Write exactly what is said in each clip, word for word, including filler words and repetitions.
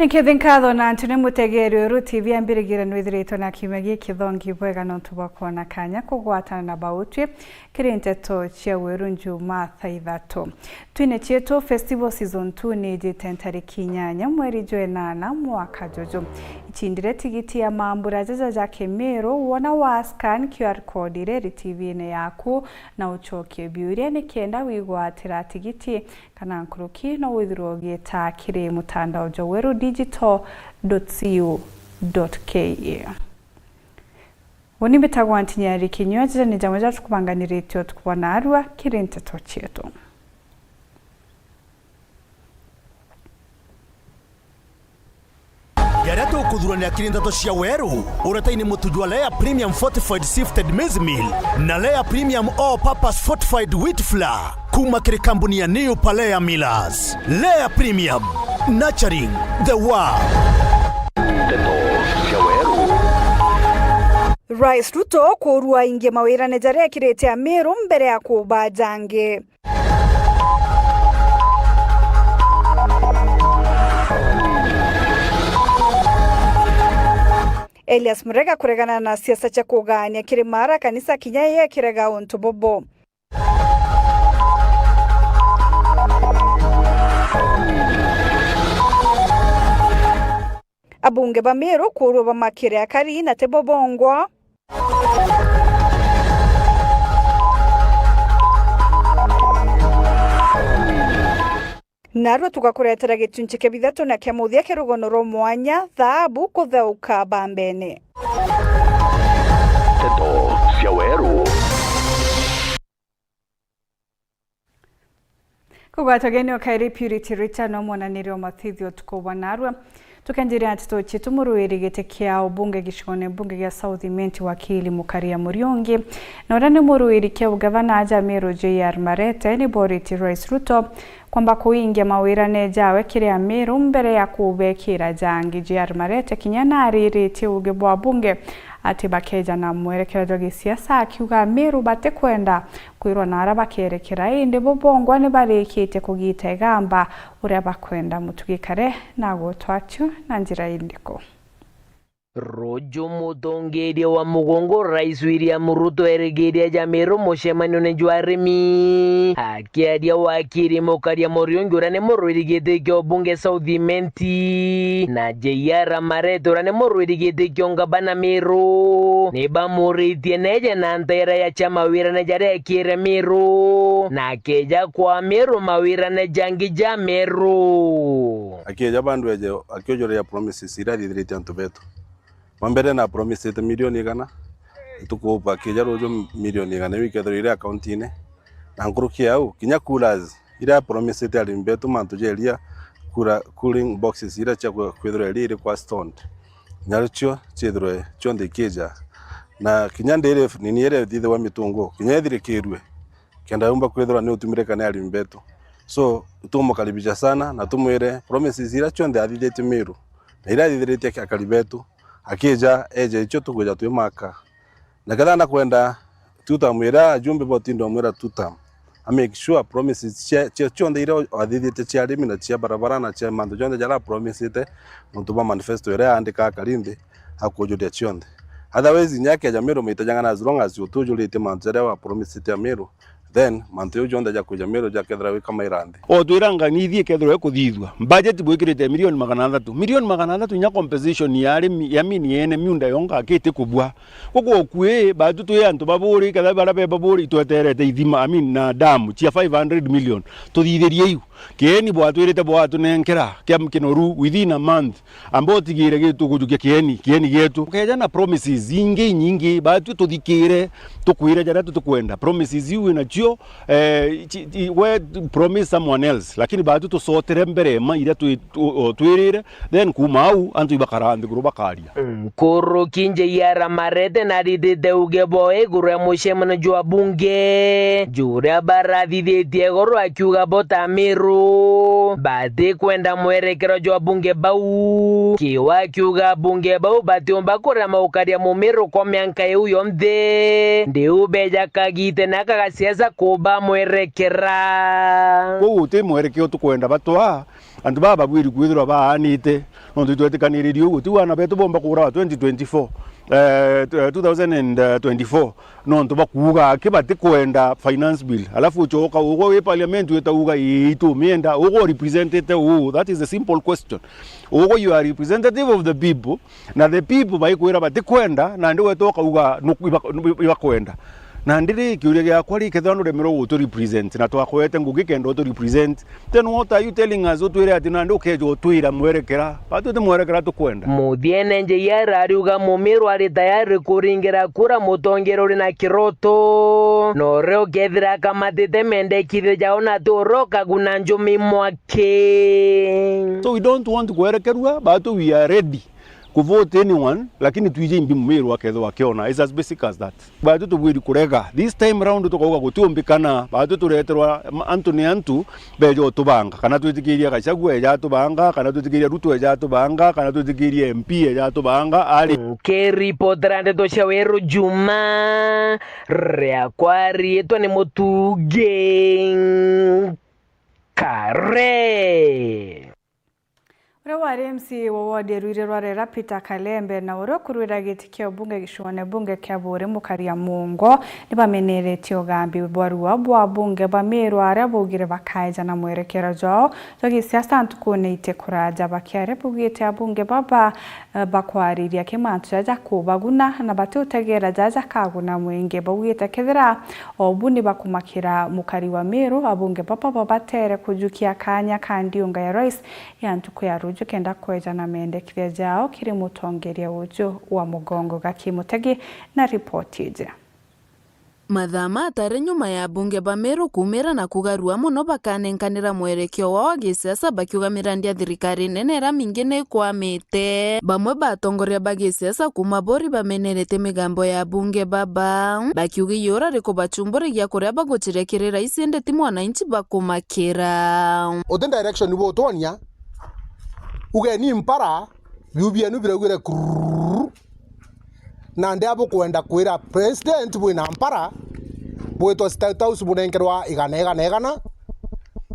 Nkethi nkatho na antu ni mutegeeri Weru T V ambirigire nwithiritwe na kiumia giki thongi bwega nontu bwa kwona kanya kugwatana na bautwi kiri nteto cia Weru Njumaa thaa ithatu. Twine cietu Festival Season two ni ijite ntariki inyanya mweri jwa inana mwaka juju. Icindire tigiti ya mambura jaja ja Kimiru, wona wa scan Q R code iria iri T V-ini yaku na ucokie biuria nikenda wigwatira tigiti kana nkuruki no withirwe ugiita kiri mutandao jwa weru digital dot co dot K E. Uni mbitagwa Ntinyari Kinyua, jaja ni jamwe ja tukubanganiritie utuku bwa narua kiri nteto cietu. Jaria tukuthurania kiri nteto cia weru, uretaini mutu jwa Lea Premium Fortified Sifted Maize Meal na Lea Premium All Purpose Fortified Wheat Flour kuma kiri kambuni ya New Palea Millers. Lea Premium, nurturing the world. Nteto cia weru. Rais Ruto kuurua aingi mawirane jaria ekirite Amiru mbere ya kuuba jangi. Elias Murega kuregana na siasa cia kugaania kiri mara kanisa kinya yekirega untu bubu. Abunge ba Meru kuurua bamakire akari na tibo bongwa. Narua tugakuretera gicunci kia bithatu na kia muthia kia rugono rwa mwanya, thaabu kutheuka bambene. Nteto cia weru. Kugwatwa geni o kairi Purity Richard no mwonaniri wa mathithio utuku bwa narua. Tukenjiria nteto cietu, muruiri giti kia ubunge gicigone mbunge gia South Imenti wakili Mukaria Muriungi na uria ni muruiri kia ugavana aja Meru J R Marete ni boriti Rais Ruto kwamba kuingia mawirane jawe kiri Amiru mbere ya kubekira jangi. J R Marete kinya nariritie uge bwa bunge ati bakeja na mwerekera jwa gisiasa, akiuga Amiru batikwenda kwirwa na aria bakerekera, indi bo bongwa ni barikitie kugita igamba uria bakwenda. Mutugi Kare na agutwa atiu na njira indiku? Ruju mutongeria wa mugongo Rais William Ruto erigiria ja Meru mucemanione jwa arimi. Akiaria wakiri Mukaria Muriungi uria ni murwiri giti kia ubunge South Imenti na J R Marete uria ni murwiri giti kia ungabana Meru ni bamuritie neje na ntaira ya cia mawirane jaria ekire Meru na akeja kwa Meru mawirane jangi ja Meru. Akieja bandu eje akiojoria promises iria athithiritie antu betu. Wa mbere na promisete milioni igana, ntuku akija ruju milioni igana iu ikethirwa iri akaunti-ini. Na nkuruki ya au, kinya coolers iria promisete arimi betu mantu ja iria, cooler, cooling boxes iria cia kwe-, kwithirwa iria iri kwa stoned, nacio ciithirwe cionthe ikija. Na kinya ndiri nini iria ithithagwa mitungu, kinya ithirikirue, kenda yumba kwithirwa ni utumirika ni arimi betu. So, tumukaribisha sana na tumwire promises iria cionthe athithitie Meru na iria athithiritie akari betu, akija eje icio tukwija twimaka. Na ketha nakwenda two term iria ajumbe botinda umwira two term, a make sure promises cia, cia cionthe iria athithitie cia arimi na cia barabara na cia mantu jonthe jaria apromisite nontu bwa manifesto iria aandika akari nthi, akujuria cionthe. Otherwise, inya akeja Meru maita jang'ana, as long as utujuritie mantu jaria wapromisite Amiru, then mantu jau jonthe jakwija Meru jakethira wikamaira nthi. O twira ng'ani ithi ikethirwa ikuthithua. Budget bwikirite milioni magana athatu. Milioni magana athatu inya compensation ya arimi, ya mini yene miunda yonka akiti kubua. Guku okui, batu twi antu baburi, ketha baria be baburi, itweterete ithima, I mean, na damu cia five hundred million. Tuthithirie iu. Kieni bwatwirite bwatunenkera kia kinoru within a month. Amba utigire gitu kujukia kieni, kieni gietu. Ukeja na promises ingi inyingi, batu tuthikire, tukwire jaria tutukwenda. Promises iu winacio, eh, chi-, chi-, we promise someone else, lakini batu tucotere mbere ma iria twi-, tu-, o, twirire, then kuma au antu ibakara nthiguru bakaria. Nkuruki J R Marete narithite uge bwawe iguru ya mucemano jwa bunge, juria barathithitie iguru akiuga bo ta Amiru batikwenda mwerekero jwa bunge bau. Kiwa akiuga bunge bau batiumba kurema gukaria Mumiru kwa mianka iu yonthe, ndiu beja kagite na kagasiasa kuba mwerekera. Kwou guti mwerekeo tukwenda batwaa, Antu baba babwiri kwithirwa baanite, nontu itwetikaniririe uguo. Tiu ana betu bomba kuurawa twenty twenty-four, eh, two thousand and twenty-four, nontu bakuuga aki batikwenda finance bill. Alafu ucoka ugwe wi parliament wita uga, "Ii, itumienda." Ugwe urepresentete uu? That is a simple question. Ugwe you are representative of the people, na the people baikwira batikwenda, nandi weta ukauga nuku iba-, nuku ibakwenda. Nandi ri, kiuria giakwa ri, kethira nuremerwe gutu represent, na twakwete ngugi kenda utu represent, then what are you telling us? Utwire ati nandi ukeja utwira mwerekera? Batu ti mwerekera tukwenda. Muthiene, J R ariuga Mumiru ari tayari kuringira kura mutongeria uri na kiroto, na uria ukethira akamatite mendekithia jao na ti uria ukaguna Njumi Mwaki. So we don't want kwerekerua, batu we are ready ku vote anyone, lakini twije imbi Mumiru akethirwa akiona. It's as basic as that. Batu tubwiri kurega. This time round tukauga gutiumbikana. Batu tureterwa ma-, antu ni antu beja utubanga. Kana twitikiria Gachagua eja atubanga, kana twitikiria Ruto eja atubanga, kana twitikiria M P eja atubanga, ari. Nkiripotera ndeto cia Weru Juma, riakwa riitwa ni Mutungi Kare. Uria wari M C A wa ward ya Ruiri rwa Rera, Peter Kalembe, na uria ukurwira giti kia ubunge gicigoone bunge kia Buuri, Mukaria Mungo, ni bameneretie ugambi bwa rua bwa abunge ba Meru, aria baugire bakaeja na mwerekero jwao jwa gisiasa ntukune iti kuraja. Bakiaria baugite abunge baba, eh, bakwariria ki mantu jaja kubaguna na batiutegera jaja kaguna mwingi. Baugite kethira obu ni bakumakira mukari wa Meru, abunge baba babatere kujukia kanya ka ndiunga ya rais ya ntuku ya ruju kenda kweja na mendekithia jao kiri mutongeria uju wa mugongo. Gaki Mutegi na ripoti iji. Mathaa matare nyuma ya abunge ba Meru kumira na kugarua mono bakanenkanira mwerekeo wao wa gisiasa bakiuga mirandi ya thirikari nene iria mingi ni ikwamite. Bamwe ba atongoria ba gisiasa kuma Buuri bamenerete migambo ya abunge baba, bakiuga iyo ura rikubachumburagia kuria baguchiria kiri rais indi ti mwananchi bakuma kira. Uti direction butwonia, ugeni mpara, biu bienu biraugire kurururu. Nandi abukwenda kwira president bwina mpara, bwitwa State House bunenkerwa igana, igana, igana,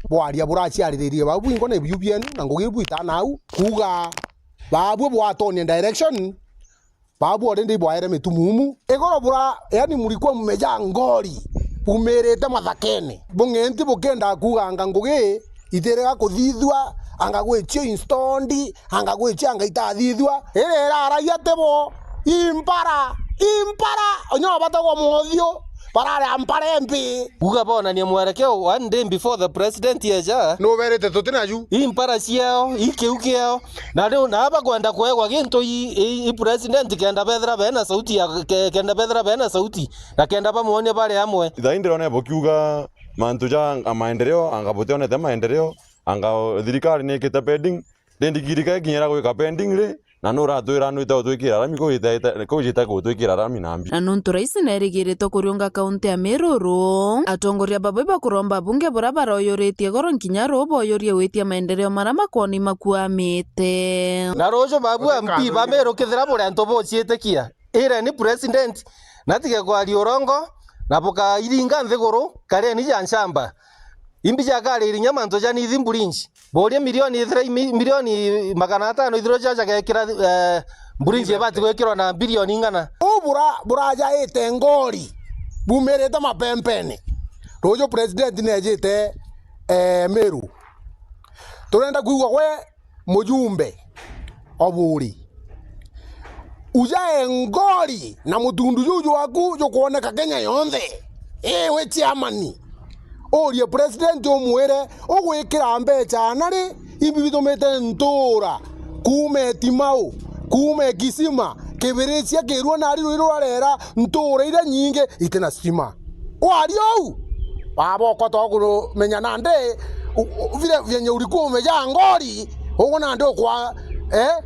bwaria buraciariririe bau bwingo ni biu bienu, na ngugi ibu itanau kuuga, babu bwatonia direction, babu already bwaere mitumumu. Igoro bura, yani, mulikuwa mmejaa ngori, bumirite mathakene. Bung'enti bukienda kuuga anga ngugi itirega kuthithua, anga gwichio installed, anga gwichio anga itathithua. Iri iraragia tibo, impara, impara, onyo batagwa mothiu, barare mpara embi. Kuuga bonanie mwerekeo one day before the president eja. Nuberite tuti naju. Impara ciao, ikiu kiao. Na riu, na bakwenda kuegwa gintu i, i, i president kenda bethira bena sauti ya, ke-, kenda bethira bena sauti, na kenda bamwonia bari amwe. Ithai ndirone bukiuga mantu ja anga maendeleo, anga butionete maendeleo, anga thirikari ni ikite pending. Rindi thirikari ikinyira gwika pending ri, na nuratwira nwite utwikira rami kuu ite-, ite-, kuu jite gutwikira rami nambi. Na nontu rais naerigiritwe kuriunga kaunti ya Meru ru, atongoria baba bakuromba abunge buria baroyuritie goro nkinya ru boyurie gwitia maendeleo maria makwoni makuamite. Na ruju babu M P ba Meru kethira buri antu buciitikia, ira ni president, natige kwaria urongo, na bukairinga nthiguru, kareni ja nchamba. Imbi jakariri nya mantu ja nithi mburinji. Boria milioni ithira imi-, milioni magana atano ithirwa ja jagekira, eh, mburinji ibati gwikirwa na bilioni ing'ana. Uu bura-, burajaite ngori, bumirite mapempene. Ruju president nejite, eh, Meru. Turenda kwigua gwe mujumbe o Buuri. Ujae ngori na mutundu juu jwaku jukwoneka Kenya yonthe. Ii, wi chairman, urie president umwire ugwikira mbecha ana ri, imbi bitumite ntuura kuuma Etimau, kuuma Ekisima, Kibirichia, Kirua, nari Ruiri rwa Rera, ntuura iria nyingi itina stima. Waria uu, baba okwa tokumenya nandi, u-, u-, vile vyenye ulikuwa umejaa ngori, uguo nandi ukwa, eh?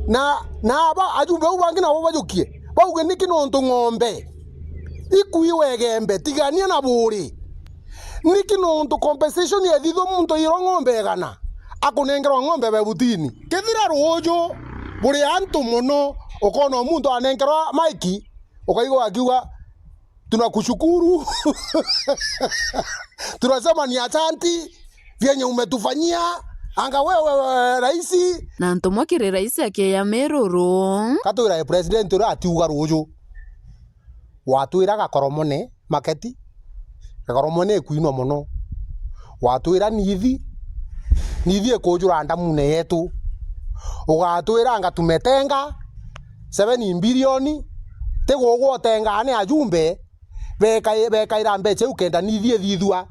Na, na aba, ajumbe au bangi nabo bajukie. Bauge, "Niki nontu ng'ombe ikuiwa igembe, tigania na Buuri? Niki nontu compensation yethithwa muntu airwa ng'ombe igana, akunengerwa ng'ombe bebutini?" Kethira ruuju buri antu mono, ukona muntu anenkerwa maiki, ukaigua akiuga, "Tunakushukuru." "Tunasema ni asanti vyenye umetufanyia." Anga we, we, we, raisi? Na ntumwa kiri raisi akeya miruru. Katwirae president uria atiuga ruju. Watwira Gakoromone maketi, Gakoromone ikwinwa mono. Watwira Nithi, Nithi ikujura ndamune yetu. Ugatwira anga tumetenga seven billion, ti gugwa utengaa ni ajumbe, bekai-, bekaira mbeca iu kenda Nithi ithithua.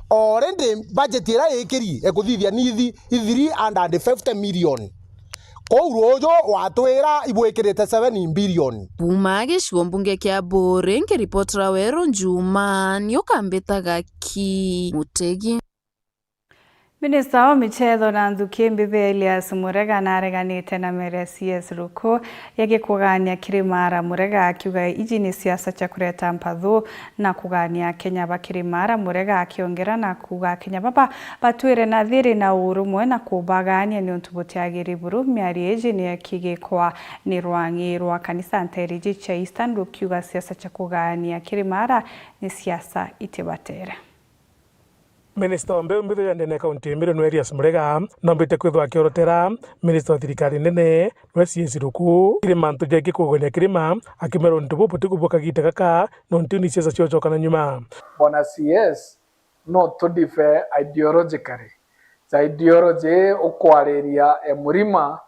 Already budget iria ikiri ikuthithia Nithi i three hundred fifty million. Kou ruju watwira ibwikirite seven billion. Kuuma gicigo mbunge kia Buuri, nkiripotera Weru Njuma, ni ukambitaga ki Mutegi. Minista wa michetho na nthuki mbithi Elias Murega nareganite na mere C S Ruku yegikugania kiri Mara. Murega akiuga iji ni siasa cia kureta mpathu na kugania Akenya ba kiri Mara. Murega akiongera na kuuga Akenya baba batwire na thiri na urumwe na kubagania niuntu butiagiri buru. Miario iji ni ikigikwa ni rwang'i rwa kanisa nteriji cia Eastern rukiuga siasa cia kugania kiri Mara ni siasa itibatere. Minista wa mbeu mbithi ya ndene ya kaunti ya Meru nwe Elias Murega nombite kwithwa akiorotera minista wa thirikari nene nwe C S Ruku kiri mantu jaingi kugania kirima, akimera untu bubu ti kubwa kagita gaka nontu ni siasa cia ucokana nyuma. Bwana C S, no tudife ideologically. Ja ideology ukwariria e murima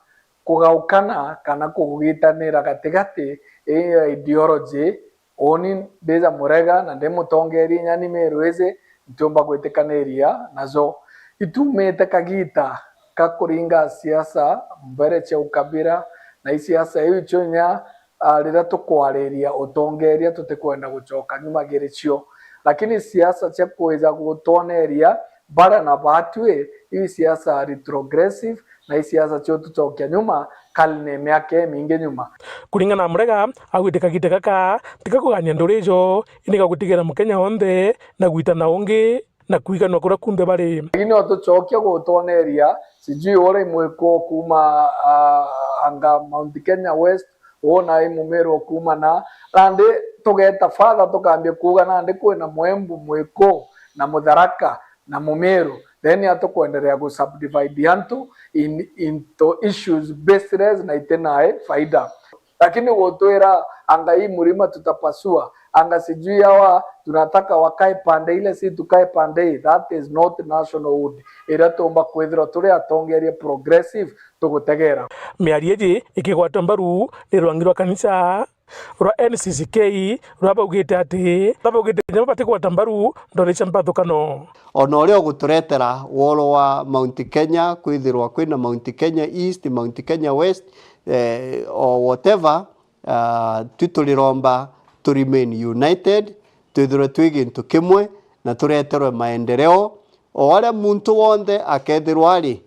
kugaukana kana kugitanira gatigati, iyo ideology. Uuni ndija Murega na ndi mutongeria inya ni Meru iji ntiumba gwitikaniria najo. Itumite kagita ka kuringa siasa mbere cia ukabira, na i siasa iu icio inya, ah, riria tukwariria utongeria tutikwenda gucoka nyuma giri cio. Lakini siasa cia kwija gutwoneria bara na batwi, iu siasa retrogressive, na i siasa cio tucokia nyuma, karne miaka imingi nyuma. Kuringana na Murega, augite kagita gaka ti ga kugania nduri ijo, indi ga gutigira Mukenya onthe na gwitana ungi na kwiganwa kuria kunthe bari. Lakini o tucokia gutwoneria, sijui uria imwikwo kuuma, ah, anga Mount Kenya West, wona i Mumiru kuuma na, nandi tugeta further tukambia kuuga nandi kwina Mwembu, Mwiku na Mutharaka na Mumiru, then atukwenderea gu subdivide antu in, into issues baseless na itinae faida. Lakini gutwira anga hii mlima tutapasua, anga sijui hawa tunataka wakae pande ile, si tukae pande hii, that is not nationalhood iria tuumba kwithirwa turi atongeria progressive tugutegera. Miario iji ikigwatwa mbaru ni rwangi rwa kanisa rwa N C C K, ruria baugite ati, baugite kinya bo batigwata mbaru ndone cia mpathukano. Ona uria uguturetera woro wa Mount Kenya, kwithirwa kwina Mount Kenya East, Mount Kenya West, eh, or whatever, ah, twi turiromba tu remain united, twithirwe twi gintu kimwe na tureterwe maendeleo. O aria muntu wonthe akethirwa ari,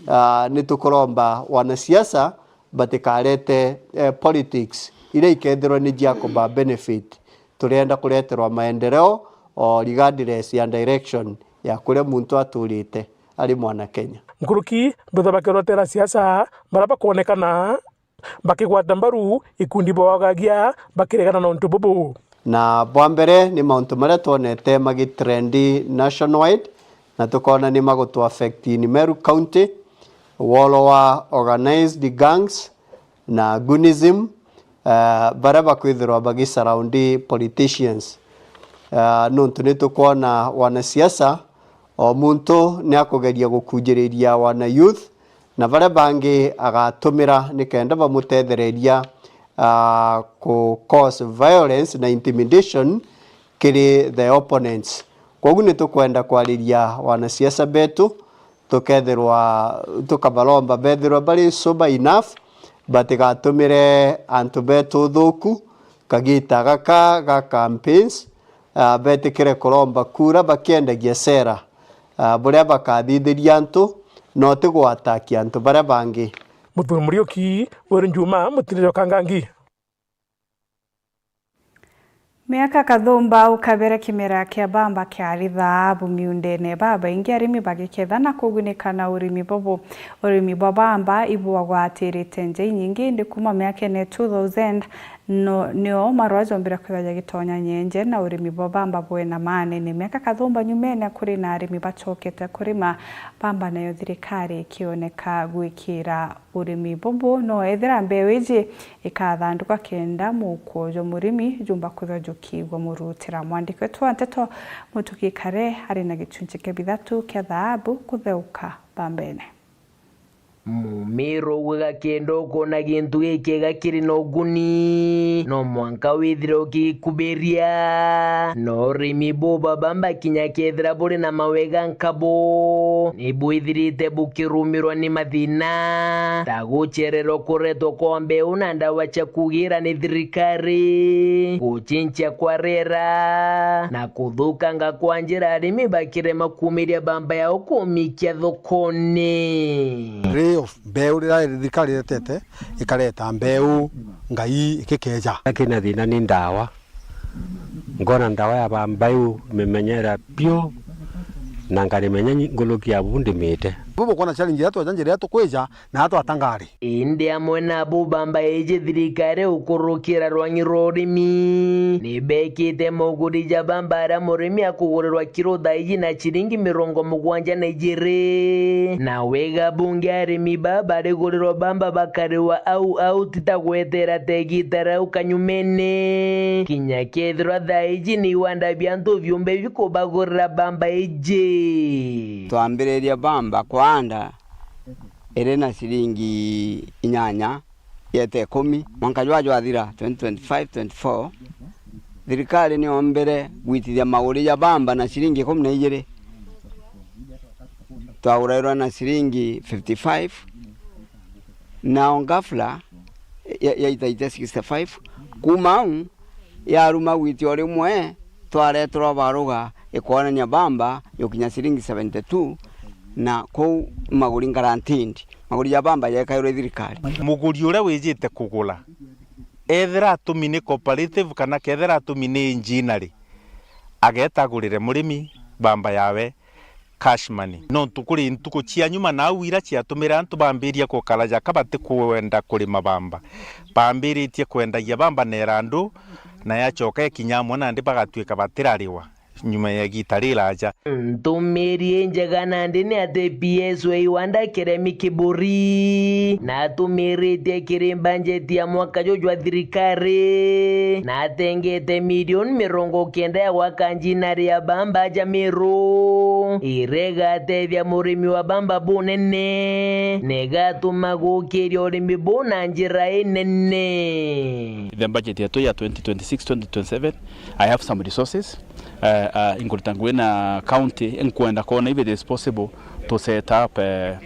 ah, ni tukuromba wanasiasa batikarete, eh, politics iria ikethirwa ni cia kuba benefit. Turienda kureterwa maendeleo, o regardless ya direction ya kuria muntu aturite ari mwana Kenya. Nkuruki, mbitha bakirotera siasa, baria bakwonekana bakigwata mbaru ikundi bwagagia bakiregana na untu bubu. Na bwa mbere ni mauntu maria twonete magitrendi nationwide, na tukona ni magutu affect in Meru County, woro wa organized gangs na goonism, eh, baria bakwithirwa bagisurround politicians. Eh, nontu ni tukwona wanasiasa, o muntu ni akugeria gukunjiriria wana youth, na baria bangi agatumira nikenda bamutethereria, ah, ku cause violence na intimidation kiri the opponents. Kwogu ni tukwenda kwariria wanasiasa betu, tukethirwa, tukabaromba bethirwe bari sober enough, batigatumire antu betu uthuku kagita gaka ga campaigns, ah, betikire kuromba kura bakiendagia sera, ah, buria bakathithiria antu, no ti gwatakia antu baria bangi. Muthuri Muriuki, Weru Njuma, Mutindiro Kangangi. Miaka kathumba ukabere kimera kia bamba kiari thaabu miundene, babaingi arimi bagiketha na kugunika na urimi bubu. Urimi bwa bamba ibwagwatirite nja inyingi, indi kuma miakene two thousand no, nio marua jombire kwithwa jagitonya nyenje na urimi bwa bamba bwena maanene. Miaka kathumba nyumene, kuri na arimi bacokete kurima bamba, nayo thirikari ikioneka gwikira urimi bubu. No ethira mbeu iji ikathanduka kenda muukwo jwa murimi jumba kwithwa jukiigwa murutira. Mwandiki wetu wa nteto Mutuki Kare ari na gichunchi kia bithatu kia thaabu kutheuka bambene. Mumiro ugwe gakenda ukona gintu gikiega kiri na uguni, no mwanka withire ukigikubiria. No urimi buba bamba kinya kethira buri na mawega nkabo, nibwithirite bukirumirwa ni mathina, ta guchererwa kuretwa kwa mbeu na ndawa cia kugira ni thirikari, guchinchia kwa riera, na kuthukanga kwa njira arimi bakirema kumiria bamba yao kumikia thokone. Ray of mbeu riria thirikari iretete, ikareta mbeu ngai ikikeja. Kina thina ni ndawa. Ngona ndawa ya bamba iu mimenyera piu, na ngarimenya nkuruki ya bu ndimite. Bubu kwona challenge iria tweja njira iria tukwija na atwatangari. Indi amwe na bu bamba iji thirikari ukurukira rwang'i rwa urimi, nibekite mauguri ja bamba aria murimi akugurirwa kiro thaa iji na chiringi mirongo mugwanja na ijiri. Na wega bungi arimi baba barigurirwa bamba bakariwa au au, ti ta gwetera ta igita riu kanyumene. Kinya kethirwa thaa iji ni iwanda bia antu biumbe bikubagurira bamba iji. Twambiriria bamba kwanda iri na ciringi inyanya yete ikumi. Mwanka jwa jwathira, twenty twenty-five twenty-four, thirikari niombire gwitithia maguri ja bamba na ciringi ikumi na ijiri, twagurairwa na ciringi fifty-five, nao ghafla ya-, yaitaite sixty-five. Kuma au yaruma gwiti o rimwe, twareterwa baruga ikwonania bamba yukinya ciringi seventy-two, na kuu maguri guaranteed, maguri ja bamba jekairwe thirikari. Muguri uria wijite kugura, ethira atumi ni cooperative kana kethira atumi ni enginery, ageta agurire murimi bamba yawe cash money. Nontu kuri ntuku cia nyuma nau ira ciatumire antu bambiria gukara jaka batikwenda kurima bamba. Bambiritie kwendagia bamba na irandu, na yacoka ikinya amwe nandi bagatuika batirariwa nyuma ya igita riraja. Ntumiri injega nandi ni ati P S wa iwanda Kiremi Kiburi natumiritie kiri mbanjeti ya mwaka juju jwa thirikari, na atengete milioni mirongo kenda ya gwaka njinari ya bamba ja Meru, iria igatethia murimi wa bamba bunene, na igatuma gukiria urimi buu na njira inene. The budget yetu ya twenty twenty-six twenty twenty-seven, I have some resources, uh, uh, inkurita ngugi na county, nkwenda kwona if it is possible to set up, uh, uh,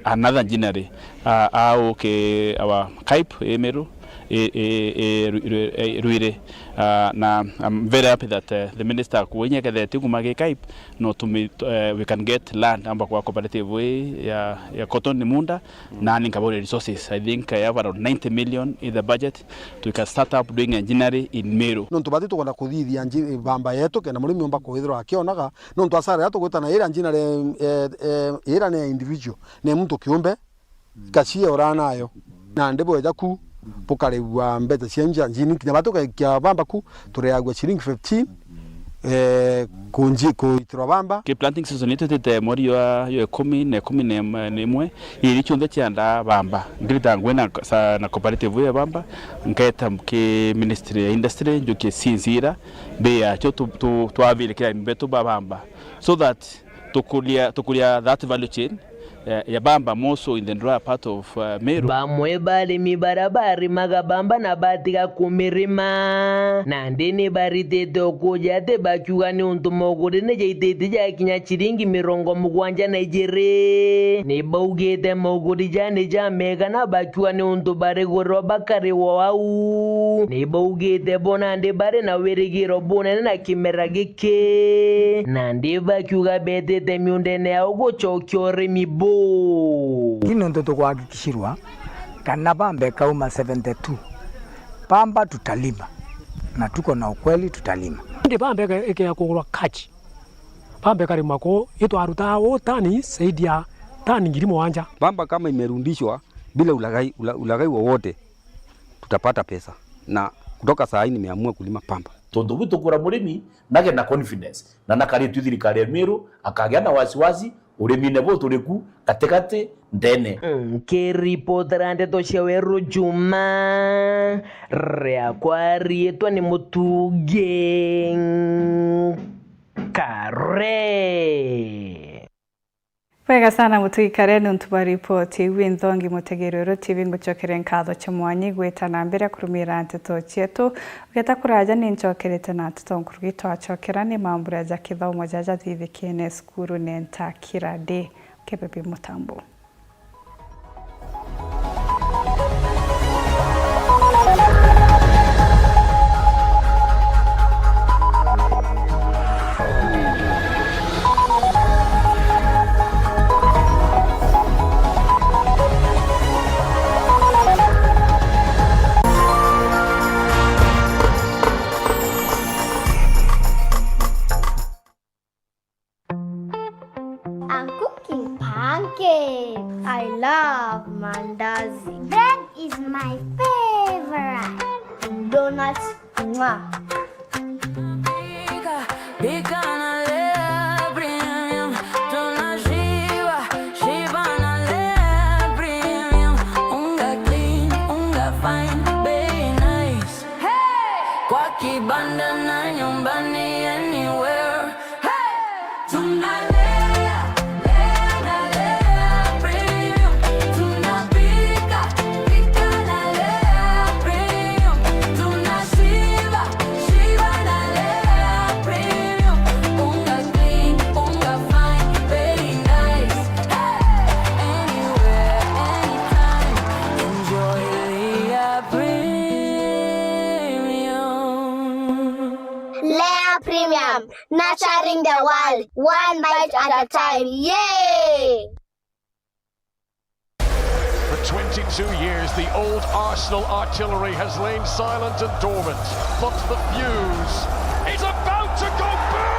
another njinari, uh, au ki our KAIP i Meru, i, i, i, Rwi-, Rwi-, i, Rwiri, uh, na I'm very happy that, uh, the minister akuinya kethete kuma ki KAIP, no to me, uh, we can get land amba kwa cooperative ii ya, ya Cotton Munda, na ni nkabone resources. I think I have around ninety million in the budget. We can start up doing engineering in Meru. Nontu bati tukwenda kuthithia nji-, bamba yetu kenda murimi omba kwithirwa akionaga, nontu asara iria tugwita na ira njinari, eh, eh, ira ni ya individual, ni muntu kiumbe, kacia uranayo. Nandi bweja ku, bukarigua mbeca cia nja njini, kinya batu kaikia bamba ku, tureagua ciringi fifteen, eh, kunji-, kuitirwa bamba. Ki planting season itwitite mweri wa, wa ikumi na ikumi na imwe, iri cionthe ciandaa bamba. Ngirita ngugi na, sa-, na cooperative ya bamba, nketa ki ministry ya industry, njukie sinzira, bei yacio tu-, tu-, twabire kira betu ba bamba. So that tukuria, tukuria that value chain, eh, ya bamba more so in the drier part of, uh, Meru. Bamwe ba arimi baria barimaga bamba na batiga kumirima, nandi ni baritite ukuja ati bakiuga ni untu moguri ni jaitite jakinya ciringi mirongo mugwanja na ijiri. Ni baugite moguri ja ni ja mega na bakiuga ni untu barigurirwa bakariwa au. Ni baugite bo nandi bari na wirigiro bunene na kimera giki. Ki, nandi bakiuga betite miundene yao gucokia urimi buu. Ki nontu tukwakikishirwa kana bamba ikauma seventy-two, bamba tutalima. Na tuko na ukweli, tutalima. Ndi pamba ike-, ikea kugurwa cash. Pamba ikarima ku, itwarutaa uu tani zaidi ya tani ngiri mugwanja. Pamba kama imerudishwa bila ulaghai, ula-, ulaghai wowote, tutapata pesa. Na kutoka saa hii nimeamua kulima pamba. Tontu buu tukura murimi nage na confidence. Na nakaritue thirikari ya Meru akagia na wasiwasi urimine buu turi ku gatigati ndene. Nkiripotera ndeto cia Weru Juma, riakwa riitwa ni Mutungi Kare. Bwega sana Mutungi Kare niuntu bwa ripoti iu inthongi. Mutegeri Weru T V ngucokere nkatho cia mwanya igwita na mbere kurumira nteto cietu. Ugeta kuraja ni ncokerete na nteto nkuruki twacokera ni mambura ja kithomo jaja thithikene cukuru nenta kira ndi. Kebebi mutambo. I'm cooking pancakes. I love mandazi. Bread is my favorite. Donuts. Mwah. Pika, pika na Lea Premium. Tunashiba, shiba na Lea Premium. Unga clean, unga fine, bei nice. Hey! Kwa kibanda na nyumbani, anywhere. Hey! Tunalea, lea na Lea Premium. Tunapika, pika na Lea Premium. Tunashiba, shiba na Lea Premium. Unga clean, unga fine, very nice. Hey! Anywhere, anytime. Enjoy Lea Premium. Lea Premium, nurturing the world, one bite at a time. Yay! For twenty-two years, the old Arsenal artillery has lain silent and dormant, but the fuse is about to go boom!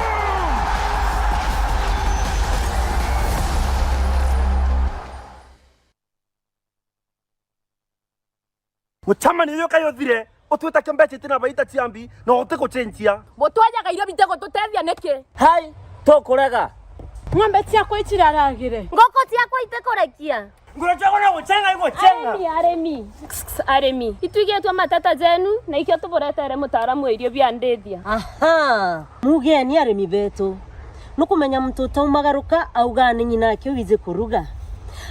Mucemanio uyu kai uthire, utwita kio mbeca iti na baita ciambi, na utigucenjia. Butwajaga irio bitigututethia niki? Hai, tukurega. Ng'ombe ciakwa iciraragire. Nguku ciakwa itikurekia. Nguru ciakwa no gucenga igucenga. Arimi, arimi. Arimi. Itwigitwe mateta jenu, na ikio tuburetere mutaaramu wa irio bia ndithia. Aha. Mugeni arimi betu. Nukumenya muntu utaumagaruka augaa ni ng'ina ake wiji kuruga.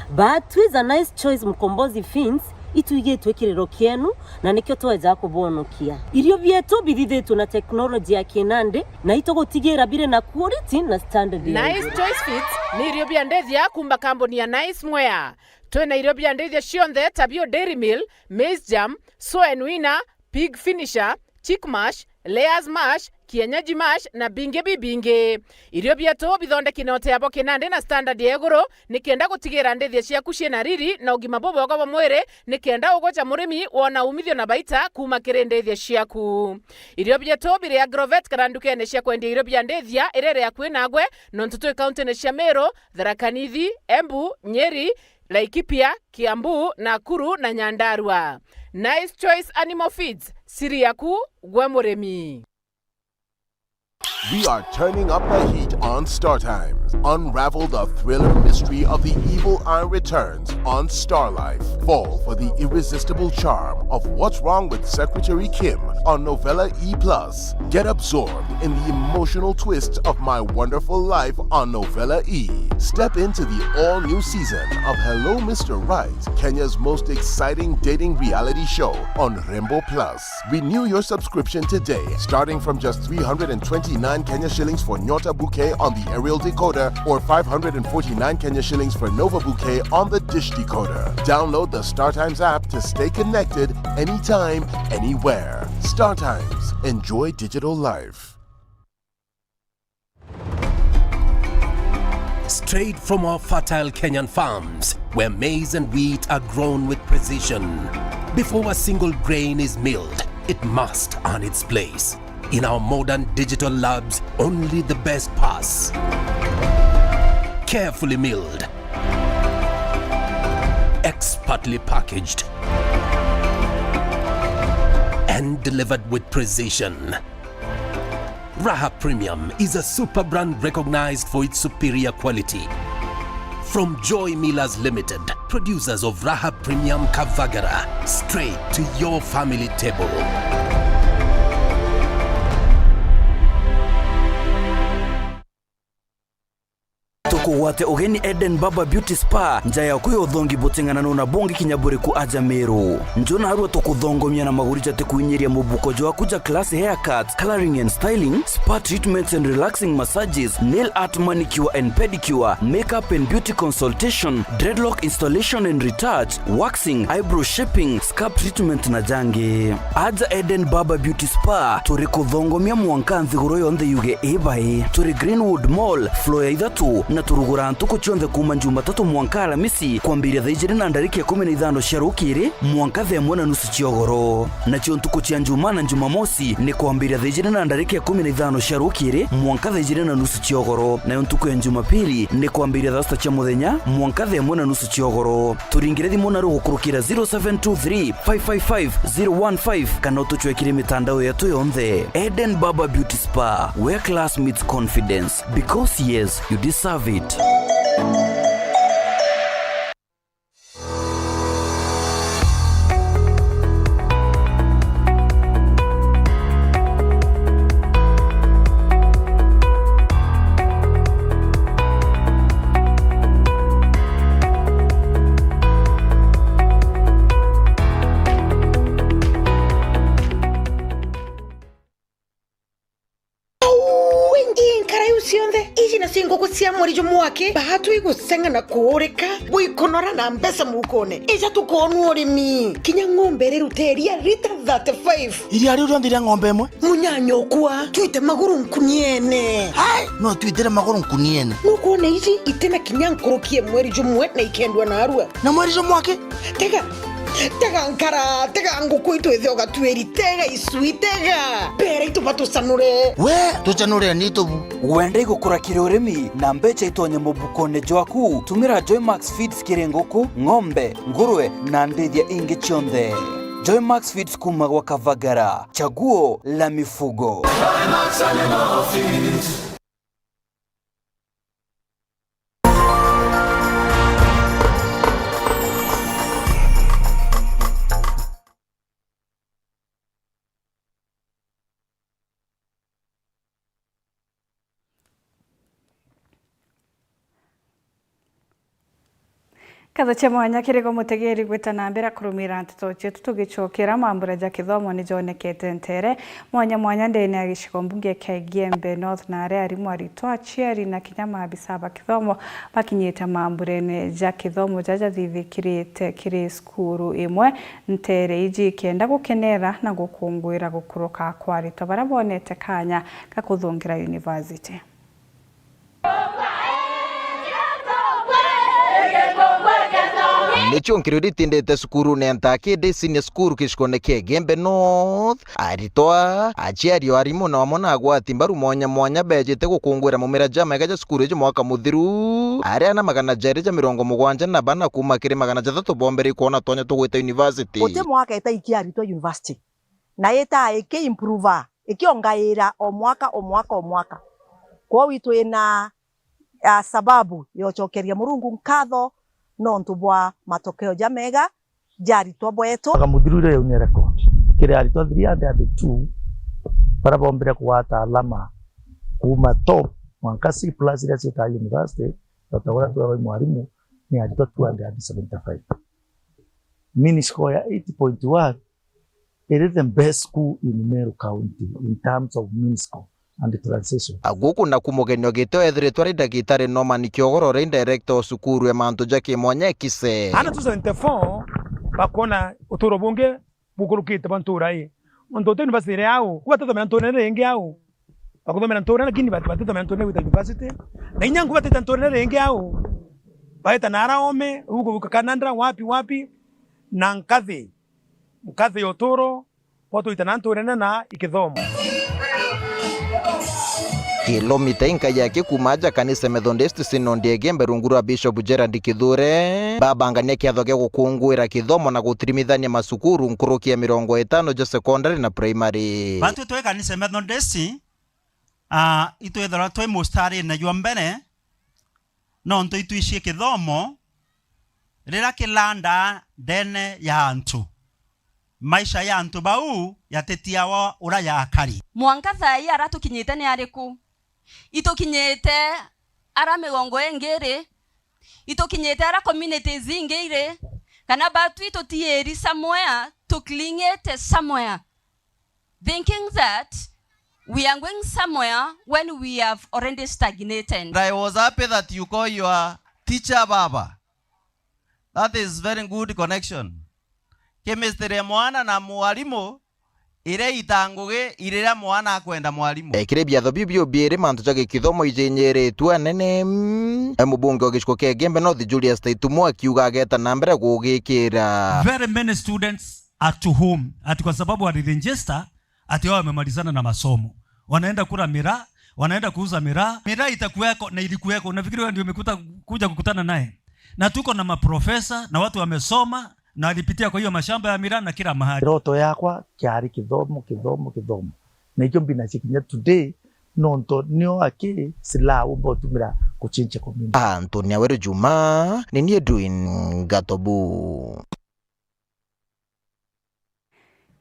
But twiza Nice Choice Mkombozi Feeds, itwigitwe kiriro kienu, na nikio tweja kubonokia. Irio bietu bithithitwe na teknoloji ya kinandi, na itugutigira biri na quality na standard ya iguru. Nice Choice Feeds ni irio bia ndithia kuuma kambuni ya Nice Mwea. Twina irio bia ndithia cionthe ta bio Dairy Meal, Maize Germ, Soen Winner, Pig Finisher, Chick Mash, Layers Mash, Kienyeji Mash na bingi bibingi. Irio bietu bithondeki na utea bwa kinandi na standard ya iguru, nikenda gutigira ndithia ciaku ciina riri na ugima bubwega bwa mwiri, nikenda ugwe ja murimi wona umithio na baita kuuma kiri ndithia ciaku. Irio bietu biri Agrovet kana ndukene cia kwendia irio bia ndithia iria iri akui nagwe, nontu twi kauntine cia Meru, Tharaka Nithi, Embu, Nyeri, Laikipia, Kiambu, Nakuru na Nyandarua. Nice Choice Animal Feeds, siri yaku gwe murimi. We are turning up the heat on Star Times. Unravel the thriller mystery of the evil eye returns on Star Life. Fall for the irresistible charm of What's Wrong with Secretary Kim on Novella E plus. Get absorbed in the emotional twists of My Wonderful Life on Novella E. Step into the all-new season of Hello Mister Right, Kenya's most exciting dating reality show on Rembo Plus. Renew your subscription today, starting from just three hundred and twenty-nine Kenya shillings for Nyota Bouquet on the aerial decoder or five hundred and forty-nine Kenya shillings for Nova Bouquet on the dish decoder. Download the StarTimes app to stay connected anytime, anywhere. StarTimes. Enjoy digital life. Straight from our fertile Kenyan farms, where maize and wheat are grown with precision. Before a single grain is milled, It must earn its place. In our modern digital labs, only the best pass. Carefully milled, expertly packaged, and delivered with precision. Raha Premium is a super brand recognized for its superior quality. From Joy Millers Limited, producers of Raha Premium Kavagara, straight to your family table. Tukugwate ugeni Eden Barber Beauty Spa, nja yaku ya uthongi buting'ananu na bungi kinya buriku aja Meru. Nju narua tukuthongomia na maguri jatikuinyiria mubuko jwaku ja class haircuts, colouring and styling, spa treatments and relaxing massages, nail art, manicure and pedicure, makeup and beauty consultation, dreadlock installation and retouch, waxing, eyebrow shaping, scalp treatment na jangi. Aja Eden Barber Beauty Spa, turi kuthongomia mwanka nthiguru yonthe yuge ibai. Turi Greenwood Mall, floor ya ithatu, na turuguraa ntuku cionthe kuuma Jumatatu mwanka Aramisi, kwambiria thaa ijiri na ndarika ikumi na ithano cia rukiri mwanka thaa imwe na nusu cia ugoro. Nacio ntuku cia Njumaa na Jumamosi ni kwambiria thaa ijiri na ndarika ikumi na ithano cia rukiri mwanka thaa ijiri na nusu cia ugoro. Nayo ntuku ya Jumapili ni kwambiria thaa sita cia muthenya mwanka thaa imwe na nusu cia ugoro. Turingire thimu naru gukurukira zero seven two three, five five five, zero one five kana utucwekire mitandao yetu yonthe. Eden Barber Beauty Spa, where class meets confidence. Because yes, you deserve it. Au ingi nkara iu cionthe, iji nacio nguku cia mweri jumwe aki, baatwi gusenga na kuurika, bwikunora na mbeca mukone. Ija tukoonua urimi. Kinya ng'ombe irirute iria lita thirty-five. Iria riu rionthe ria ng'ombe imwe? Munyanya ukwa, twite maguru nkuniene. Hai, no twitire maguru nkuniene. Nukwona iji itina kinya nkuruki ya mweri jumwe na ikendua narua. Na mweri jumwe aki? Tega, tega nkara, tega nguku itu ithe ugatuiri, tega icui, tega. Bera itu batucanure. We, tucanure ni tubu. Wenda igukura kiri urimi na mbeca itonye mubukone jwaku? Tumira Joymax Feeds kiri nguku, ng'ombe, ngurwe na ndithia ingi cionthe. Joymax Feeds kuma gwa Kavagara, chaguo la mifugo. Nkatho cia mwanya kiri gwe mutegeri gwita na mbere kurumira nteto cietu tugicokera. Mambura ja kithomo ni jonekete ntere mwanya mwanya ndene ya gicigo mbunge kia Igembe North, na aria arimu, aritwa, aciari na kinya maabisa ba kithomo bakinyite mamburene ja kithomo jaja jathithikirite kiri cukuru imwe ntere iji kenda gukenera na gukunguira gukuruka kwa aritwa baria bonete kanya ga kuthungira university. Nicio nkiriri itindite cukurune ya Ntakindi Senior School gicigone kia Igembe North, aritwa, aciari o arimu na amwe na agwati mbaru mwanya mwanya bejite gukunguira maumira jamega ja cukuru iji mwaka muthiru, aria ana magana jeri ja mirongo mugwanja na bana kuma kiri magana jathatu bombere kwona twanya tugwita university. Guti mwaka itaikia aritwa university, na itaa iki improve, ikiongaira o mwaka, o mwaka, o mwaka. Kwou twina, ah, sababu ya ucokeria Murungu nkatho nontu bwa matokeo jamega ja aritwa betu. Mwaka muthiru iria yaunire record kiri aritwa three hundred and two baria bombire kugwata alama kuma top mwanka C plus iria ciitaga university, bata uria twiragwa i mwarimu, ni aritwa two hundred and seventy-five. Mean score ya eight point one, it is the best school in Meru County in terms of mean score and transition. Guku naku mugeni ugite ethiritwe ari ndagitari Norman Kiogoro, uri director o cukuru ya mantu ja kimwanya Ekise. Ana two seventy-four bakwona uturo bungi bukurukite bwa ntura ii. Nontu uti university iri au, ku batithomera nturene ringi au. Bakuthomera nturene, lakini bati-, batithomera nturene gwita university. Na inya nku batita nturene ringi au. Baita na ara ome, rugo Kanandra, wapi, wapi, na nkathi. Nkathi ya uturo, Bo twitana ntu nene na ikithomo. Kilomita inka yake kuuma aja kanisa Methodist Synod ya Igembe rungu rwa Bishop Gerald Kithure, babangania kiatho gia gukunguira kithomo na gutirimithania macukuru nkuruki ya mirongo itano ja secondary na primary. Batwi twi kanisa Methodist, ah, itwithirwa twi mustarine jwa mbere, nontu itwicii kithomo riria kilandaa ndene ya antu. Maisha ya antu bau yatitiawa uria yakari. Mwanka thaa ii ara tukinyite ni ariku? Itukinyite ara migongo ingi iri? Itukinyite ara communities ingi iri? Kana batwi tutiiri somewhere, tuklingite somewhere, thinking that we are going somewhere when we have already stagnated. And I was happy that you call your teacher baba. That is very good connection. Chemistry ya mwana na mwalimu iria ita ngugi iriria mwana akwenda mwalimu. E, kiri biatho biu biu biiri, mantu ja gikithomo ijinyiritue anene, mm, e, mubunge wa gicigo kia Igembe North Julius Taitumo akiuga ageta na mbere gugikira. Very many students are to whom, ati kwa sababu waliregister, ati wao wamemalizana na masomo. Wanaenda kula miraa, wanaenda kuuza miraa. Miraa itakuweko na ilikuweko. Unafikiri wewe ndio umekuta, kuja kukutana naye? Na tuko na maprofesa na watu wamesoma na walipitia kwa hiyo mashamba ya miraa na kila mahali. Kiroto yakwa kiari kithomo, kithomo, kithomo. Na ikio mbinacia kinya today, nontu nio aki silaha umba utumira kuchincha community. Anthony Aweru Juma, ni nie Edwin Gatobu.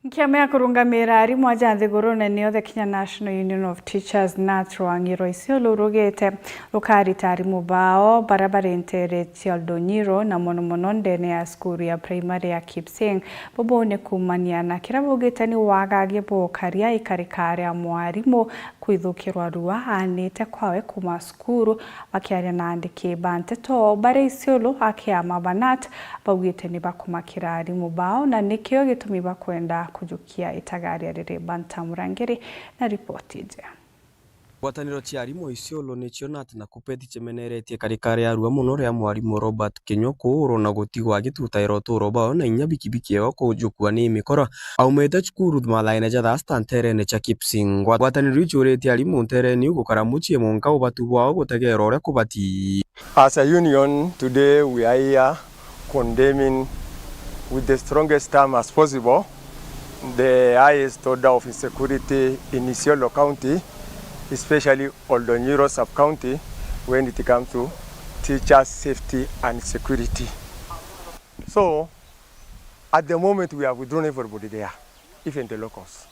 Nkiama ya kurungamira arimu aja nthigurune niyo the Kenya National Union of Teachers, KNUT, rwang'i rwa Isiolo rurugite rukarita arimu bao baria bari nteere cia Oldonyiro, na mono mono ndene ya cukuru ya primary ya Kipsing. Bubu ni kuumania na kiria baugite ni wagagia bukaria ikarika ria mwarimu kwithukirwa rua aanite kwawe kuuma cukuru. Bakiaria na aandiki ba nteto baria Isiolo, akiama ba KNUT baugite ni bakumakira arimu bao, na nikio gitumi bakwenda kujukia itagaria riri. Banta Murangiri na ripoti iji. Ngwataniro cia arimu Isiolo nicio KNUT na KUPPET cimeneretie karikari ya rua mono ria mwarimu Robert Kinyua kuurwa na gutigwa agitutaira utuuro bwao na inya bikibiki yao kujukua ni mikora. Aumite cukuru mathaene ja thaa sita ntereene cia Kipsing. Ngwa-, ngwataniro iu ciuritie arimu ntereene iu gukara mucii mwanka ubatu bwao butegeerwa uria kubati. As a union, today we are here condemning with the strongest term as possible the highest order of insecurity in Isiolo County, especially Oldonyiro sub-county when it comes to teachers' safety and security. So, at the moment, we have withdrawn everybody there, even the locals,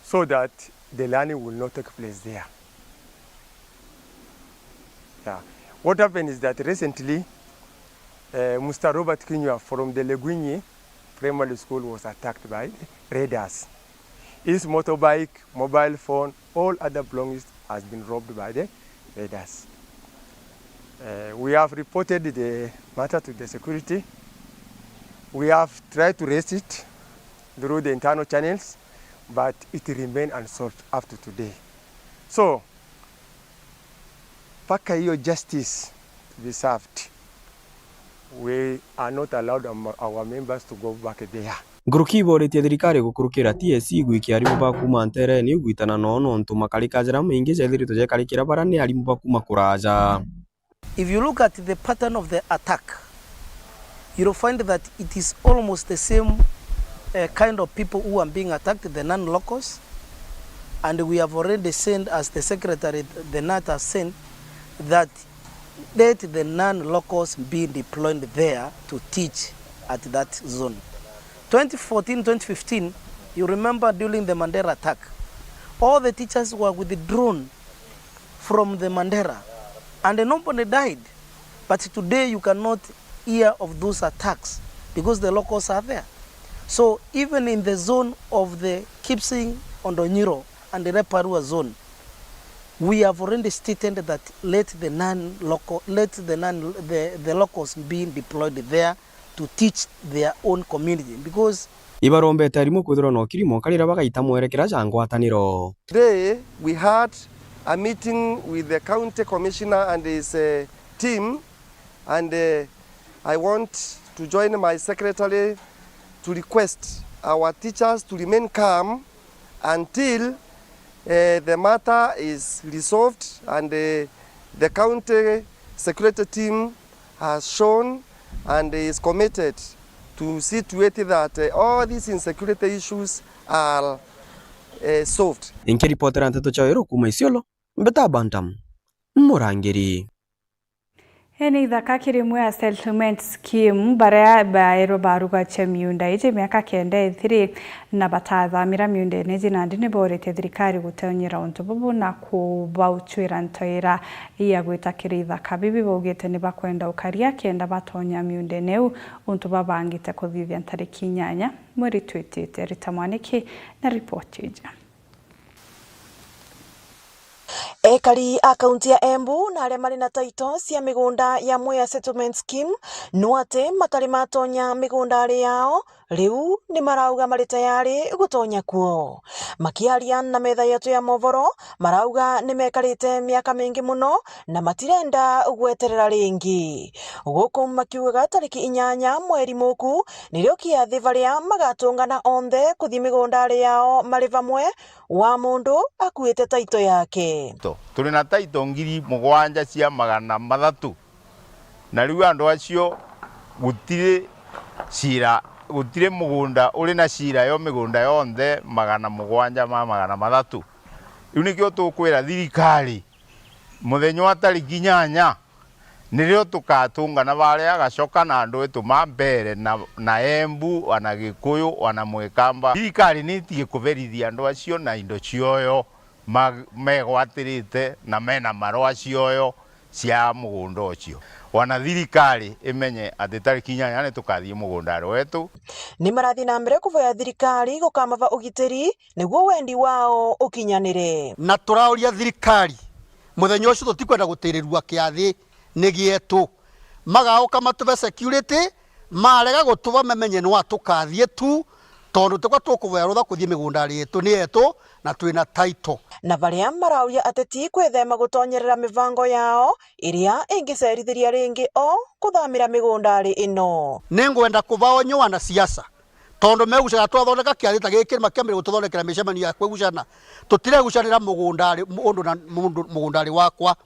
so that the learning will not take place there. Yeah. What happened is that recently, uh, Mister Robert Kinyua from the Leguinyi Primary School was attacked by raiders. His motorbike, mobile phone, all other belongings has been robbed by the raiders. Uh, we have reported the matter to the security. We have tried to raise it through the internal channels, but it remain unsolved up to today. So, mpaka hiyo justice to be served, we are not allowed am-, our members to go back there. Nkuruki ibooritie thirikari gukurukira T S C igwikia arimu ba kuuma ntereene iu gwitana noo, nontu makarika jaria maingi jethiritwe jekarikira baria ni arimu ba kuuma kuraja. If you look at the pattern of the attack, you'll find that it is almost the same, uh, kind of people who are being attacked, the non-locals, and we have already sent, as the secretary, the KNUT has sent, that let the non-locals be deployed there to teach at that zone. Twenty fourteen, twenty fifteen, you remember during the Mandera attack, all the teachers were withdrawn from the Mandera, and nobody died. But today you cannot hear of those attacks because the locals are there. So even in the zone of the Kipsing, Oldonyiro, and the Leparua zone, we have already stated that let the non-local, let the non-, the, the locals be deployed there to teach their own community, because ibarombete arimu kwithirwa na ukiri mwanka riria bagaita mwerekera ja ngwataniro. Today we had a meeting with the county commissioner and his, uh, team, and, uh, I want to join my secretary to request our teachers to remain calm until, eh, the matter is resolved and, eh, the county security team has shown and is committed to see to it that, eh, all these insecurity issues are, eh, solved. Inkiripotera nteto cia Weru kuuma Isiolo, Mbeta Bantam, Murangiri. Eni ithaka kiri imwe ya settlement scheme, baria baerwe barugacia miunda iji miaka kenda ithiri, na batathamira miundene iji nandi ni boorite thirikari gutonyera untu bubu na kubauchwira ntoira ya gwita kiri ithaka bibi. Baugite ni bakwenda ukaria kenda batonya miundene iu, untu babangite kuthithia ntariki inyanya mweri twitite. Rita Mwaniki na ripoti iji. Ekari a kaunti ya Embu na aria mari na taito cia migunda ya Mwea Settlement Scheme no ati matari matonya migundari yao, riu ni marauga mari tayari gutonya kuo. Makiaria na metha yetu ya movoro, marauga ni mekarite miaka mingi muno na matirenda gweterera ringi. Guku makiugaga tariki inyanya mweri muku nirio kiathi baria magatungana onthe kuthi migundari yao mari bamwe, wa mundu akuite taito yake. To, turi na taito ngiri mugwanja cia magana mathatu, na riu andu acio gutiri cira, gutiri mugunda uri na cira yo migunda yonthe magana mugwanja ma magana mathatu. Riu nikio tukwira thirikari, muthenya wa tariki inyanya, nirio tukatungana baria Gachoka na andu etu ma mbere na, na Embu, ana Gikuyu, ana Mwikamba. Thirikari niitige kuberithia andu acio na indo cioyo, ma-, megwatirite na mena marua cioyo cia mugunda ucio. Wana thirikari imenye ati tariki inyanya ni tukathii mugundari wetu. Ni marathii na mbere kuvoya thirikari gukamava ugitiri niguo wendi wao ukinyanire. Na turauria thirikari, muthenya ucio tutikwenda gutirirua kiathi ni gietu. Magauka matuve security, marega gutuva mamenye nwa tukathii tu, tondu tikwa tukuvoya rutha kuthii migundari yetu ni yetu na twina title. Na baria marauria ateti kwithema gutonyerera mivango yao iria ingicerithiria ringi o kuthamira migundari ino. Ningwenda kuvaonya wanasiasa. Tondu megucaga twathondeka kiathi ta giki, makiambire gututhondekera micemanio ya kwigucana. Tutiregucanira mugundari, mundu na mundu mugundari wakwa.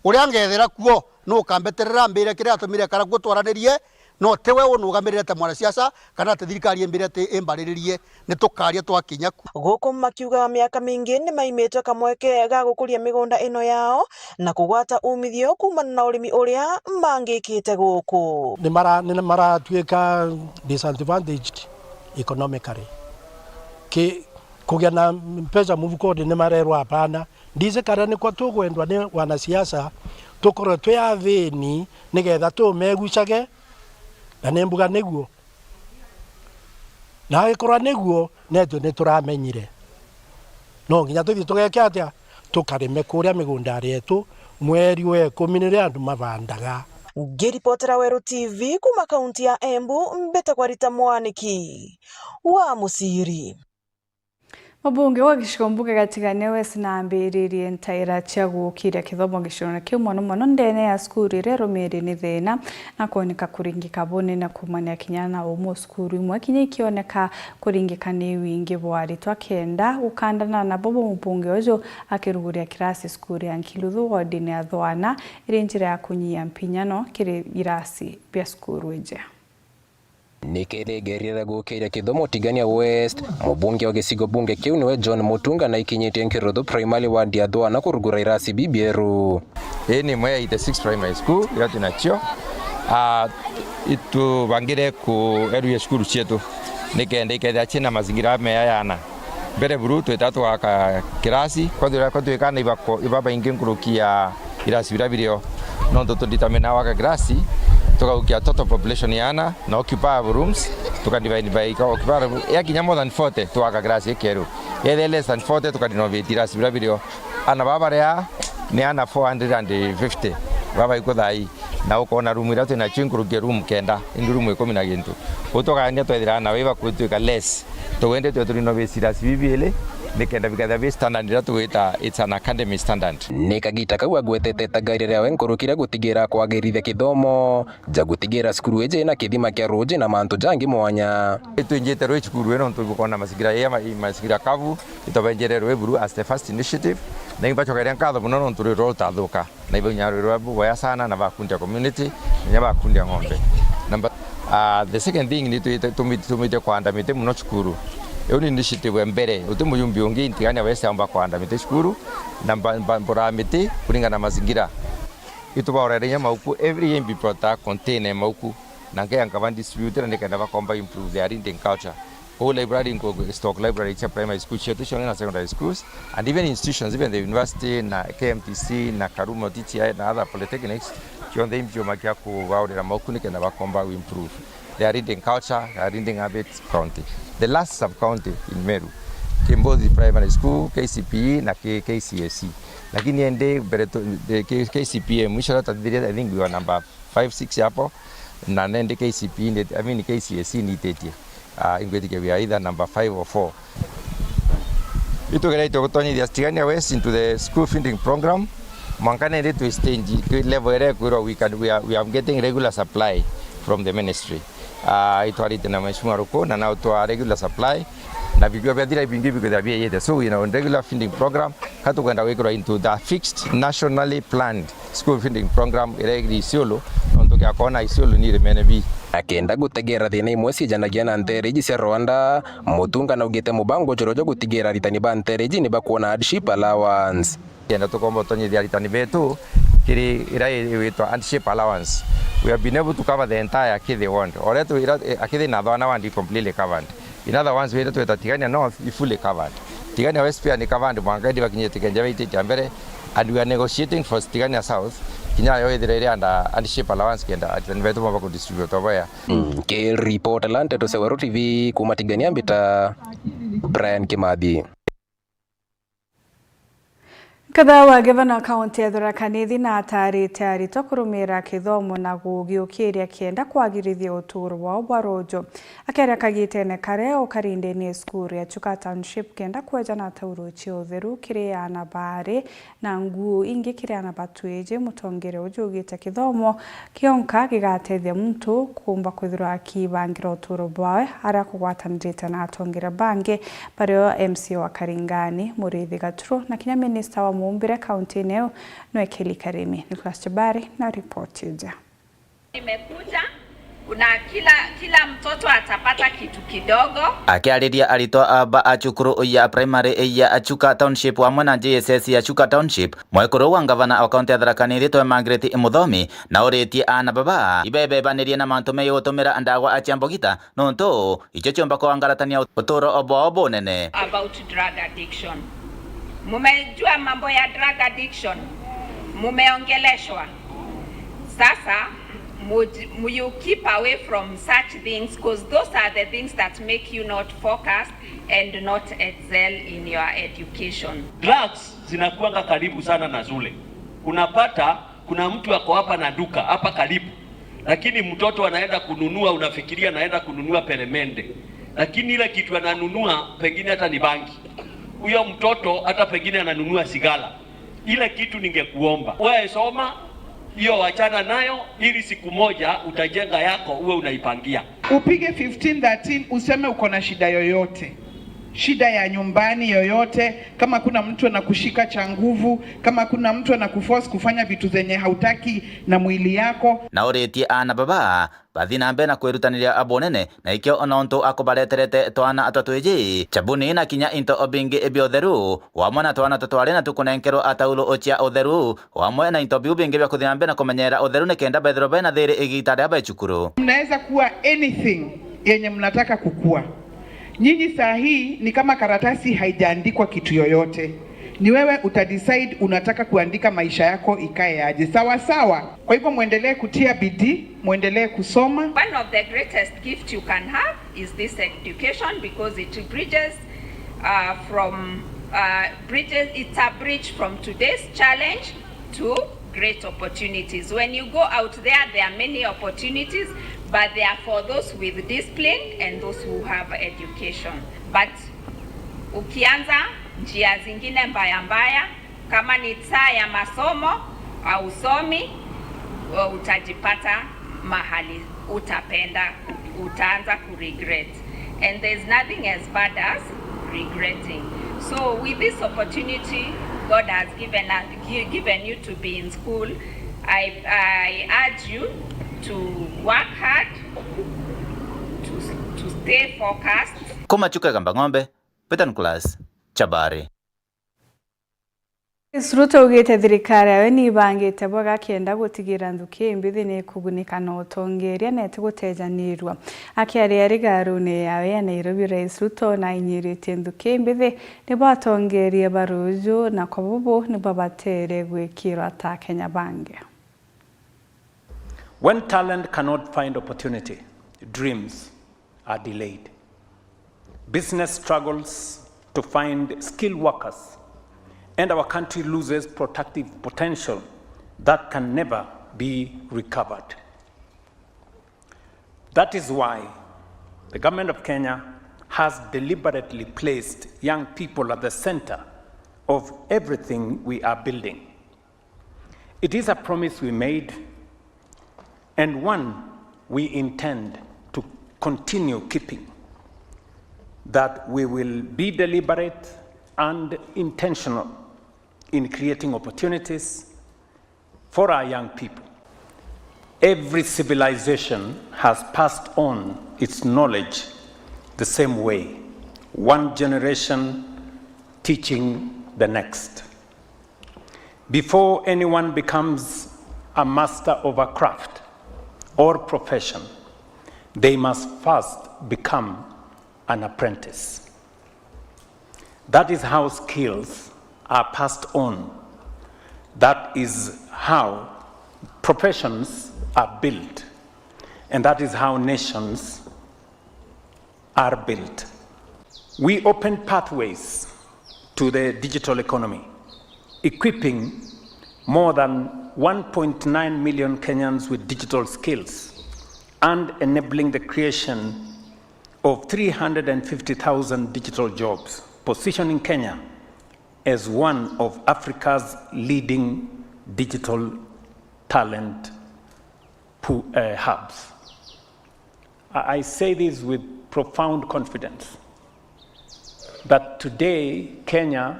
Uria ngethera kuo, nukambeterera ambire kiria atumire ekara kuo twaranirie, no tiwe unugamirire ta mwanasiasa, kana ati thirikari imbire ati imbariririe, ni tukaria twakinya ku. Guku makiuga miaka mingi ni maimitwe kamweke ga gukuria migunda ino yao, na kugwata umithio kuumana na urimi uria mangikite guku. Ni mara-, ni maratuika disadvantaged economically. Ki-, kugia na mbeca mufukoni ni marerwa hapana. Ndiji kana nikwa tukwendwa ni wanasiasa, tukorwe twi athini nigetha tumegucage, na ni mbuga niguo. Na agikorwa niguo, netwe ni turamenyire. No nginya tuthii tugeke atia? Tukarime kuria migundari yetu, mweri wa ikumi nirio andu mabandaga. Ngiripotera Weru T V kuuma kaunti ya Embu, mbitagwa Rita Mwaniki wa Muciri. Mubunge wa gicigo mbunge gia Tigania West naambiririe ntaira cia gukiria kithomo gicigoone kiu, mono mono ndene ya cukuru iria irumiiri ni thina na kwoneka kuringika bunene kuumania kinya na umwe cukuru imwe kinya ikioneka kuringika ni wingi bwa aritwa kenda gukandana nabo. Mubunge uju akiruguria kirasi cukuru ya Nkiluthu wodine ya Thwana iri njira ya kunyia mpinyano kiri irasi bia cukuru iji. Nikethigerire gukiria kithomo Tigania West, mubunge wa gicigo bunge kiu niwe John Mutunga na ikinyitie Nkiruthu Primary ward ya Thwana kurugura irasi bibieru. Ii ni imwe ya eighty-six primary school iria twinacio. Ah, itubangire kueruria cukuru cietu nikenda ikethira ciina mazingira mea ya ana. Mbere buru twita tugaka kirasi, kwethira kwa twikana ibako-, ibabaingi nkuruki ya irasi biria birio. Nontu tudetermine waka kirasi, tukaukia total population ya ana, na occupy rooms, tukadivide by ka occupy room, ya kinya more than forty, twaka kirasi ikeru. Yethia less than forty, tukarenovate irasi biria birio. Ana baba baria ni ana four hundred and fifty, baba iko thai. Na ukona room iria twinacio nkuruki room kenda, indi room ikumi na gintu. Uu tukagania twethira ana baba kwitwika less. Tugwendete turi no bicira cibi biiri, Nikenda bikethira bi standard iria tugwita it's an academy standard. Ni kagita kau agwetete ta ngairire yawe nkuruki ria gutigira kwagirithia kithomo, ja gutigira cukuru iji ina kithima kia ruuji na mantu jangi mwanya. Itwinjite rwi cukuru ino nontu bukona mazingira ya ma-, mazingira kavu, itobenjere rwi buru as the first initiative, na imbacokeria nkatho muno nontu rwi rwo rutathuka. Na iba inya rwirwa buboya sana na bakundia community, inya bakundia ng'ombe. Number, ah, the second thing ni twite-, tumite, tumite kwanda miti muno cukuru. Iu ni initiative ya mbere, uti muyumbi ungi ntigania wese amba kwanda miti cukuru, na mba-, mba-, mbura miti kuringana na mazingira. Itubaorere inya mauku, every year mbiprota container ya mauku, na nkeya nkaba distributor nikenda bakomba improve their reading culture. Kou library nku stock library cia primary school cietu cionthe na secondary schools, and even institutions, even the university, na K M T C, na Karumo T T I, na other polytechnics, cionthe imbiuma kia kubaurira mauku nikenda bakomba improve their reading culture, their reading habits county. The last sub county in Meru, Kimbozi Primary School, K C P E na K-, K C S E. Lakini ende mbere tu, the K-, K C P E mwisho tathiria, I think we were number five, six hapo, na nendi K C P E ni, I mean, K C S E nititie. Ah, ingwitikia we are either number five or four. Itugeretie gutonyithia Tigania West into the school feeding program. Mwanka nendi twi stage, twi level iria ikwirwa we can, we are, we are getting regular supply from the ministry. Ah, itwarite na Mheshimiwa Ruku, na now twa regular supply. Na bigua biathira bingi bikwithira bieyete. So, we are on regular feeding program. Ka tukwenda gwikirwa into the fixed nationally planned school feeding program iria igiri Isiolo, nontu giakona Isiolo ni irimene bi. Akenda gutegera thina imwe ciejanagia na nteere iji cia Rwanda, Mutunga naugite mubango joro jwa gutigira aritani ba nteere iji ni bakwona hardship allowance. Kenda tukomba utonyithia aritani betu kiri iria iwitwa hardship allowance. We have been able to cover the entire Akithi ward. Already ira, Akithi na Thwana ward i completely covered. In other words, wira tweta Tigania North i fully covered. Tigania West pia ni covered, mwanka indi bakinyite kenja baitikia mbere, and we are negotiating for Tigania South, kinya yo ithira iri under hardship allowance kenda aritani betu bamba kudistribute oboya. Mm, ki report la Nteto cia Weru T V kuma Tigania, mbita Brian Kimathi. Kadhaa wa gavana wa kaunti ya Tharaka Nithi na ataarite aritwa kurumira kithomo na gugiukiria kenda kwagirithia utuuro bwao bwa ruuju. Akiaria kagitene karia ukari ndene ya cukuru ya Chuka Township kenda kwejana tauro cia utheru kiri aana baari na nguo ingi kiri aana batwiji, mutongere uju ugite kithomo kionka gigatethia muntu kuumba kwithirwa akibangira utuuro bwawe aria akugwatanirite na atongere bangi, bario M C A wa Karingani, Muriithi Gaturu, na kinya minista wa muumbire kaunti-ini iu, nwe Kelly Karimi. Nicholas Chebari na ripoti ija. Nimekuja, kuna kila, kila mtoto atapata kitu kidogo. Akiariria aritwa aba a cukuru ya primary ya Chuka Township amwe na J S S ya Chuka Township, mwekuru wa ngavana wa kaunti ya Tharaka Nithi twe Margaret Muthomi, na uritie aana baba ibebebanirie na mantu megiĩ gutumira ndagwa cia mbogita, nontu icio ciumba kwangaratania utuuro bwao bunene. About drug addiction. Mumejua mambo ya drug addiction? Mumeongeleshwa? Sasa, muj-, mu-, you keep away from such things, 'cause those are the things that make you not focus and not excel in your education. Drugs zinakuanga karibu sana na shule. Unapata kuna mtu ako hapa na duka hapa karibu, lakini mtoto anaenda kununua, unafikiria anaenda kununua peremende, lakini ile kitu ananunua pengine hata ni bangi. Huyo mtoto hata pengine ananunua sigara. Ile kitu ningekuomba wewe, soma hiyo, wachana nayo, ili siku moja utajenga yako, uwe unaipangia. Upige fifteen thirteen, useme uko na shida yoyote, shida ya nyumbani yoyote, kama kuna mtu anakushika cha nguvu, kama kuna mtu anakuforce kufanya vitu zenye hautaki na mwili yako. Na uritie aana baba bathi na mbere na kwirutaniria abunene, na ikio ona untu akubareterete twana twa twiji, chabuni na kinya into bingi bia utheru, wamwe na twana twa twari na tukunenkerwa atauro cia utheru, wamwe na into biu bingi bia kuthi na mbere na kumenyerera utheru nikenda bethirwe bena thiri igita ria be cukuru. Mnaweza kuwa anything yenye mnataka kukua. Nyinyi saa hii ni kama karatasi haijaandikwa kitu yoyote. Ni wewe utadecide unataka kuandika maisha yako ikae aje. Sawa sawa? Kwa hivyo muendelee kutia bidii, muendelee kusoma. One of the greatest gift you can have is this education, because it bridges, uh, from, uh, bridges, it's a bridge from today's challenge to great opportunities. When you go out there, there are many opportunities, but they are for those with discipline and those who have education. But ukianza Njia zingine mbaya mbaya, kama ni saa ya masomo, hausomi, utajipata mahali utapenda, utaanza kuregret. And there's nothing as bad as regretting. So with this opportunity God has given us, gi-, given you to be in school, I, I urge you to work hard, to, to stay focused. Kuma Chuka Gamba Ng'ombe, Peter Nicholas Chabari. Rais Ruto augite thirikari yawe ni ibangite bwega akienda gutigira nthuki imbithi ni ikugunika na utongeria na itigutejanirua. Akiaria rigarune yawe ya Nairobi, Rais Ruto nainyiritie nthuki imbithi nibo atongeria ba ruuju na kwa bubu nibo batere gwikirwa ta Akenya bangi. When talent cannot find opportunity, dreams are delayed. Business struggles to find skilled workers, and our country loses productive potential that can never be recovered. That is why the government of Kenya has deliberately placed young people at the center of everything we are building. It is a promise we made and one we intend to continue keeping, that we will be deliberate and intentional in creating opportunities for our young people. Every civilization has passed on its knowledge the same way, one generation teaching the next. Before anyone becomes a master of a craft or profession, they must first become an apprentice. That is how skills are passed on. That is how professions are built. And that is how nations are built. We open pathways to the digital economy, equipping more than one point nine million Kenyans with digital skills and enabling the creation of three hundred and fifty thousand digital jobs, positioning Kenya as one of Africa's leading digital talent pu-, uh, hubs. I, I say this with profound confidence that today Kenya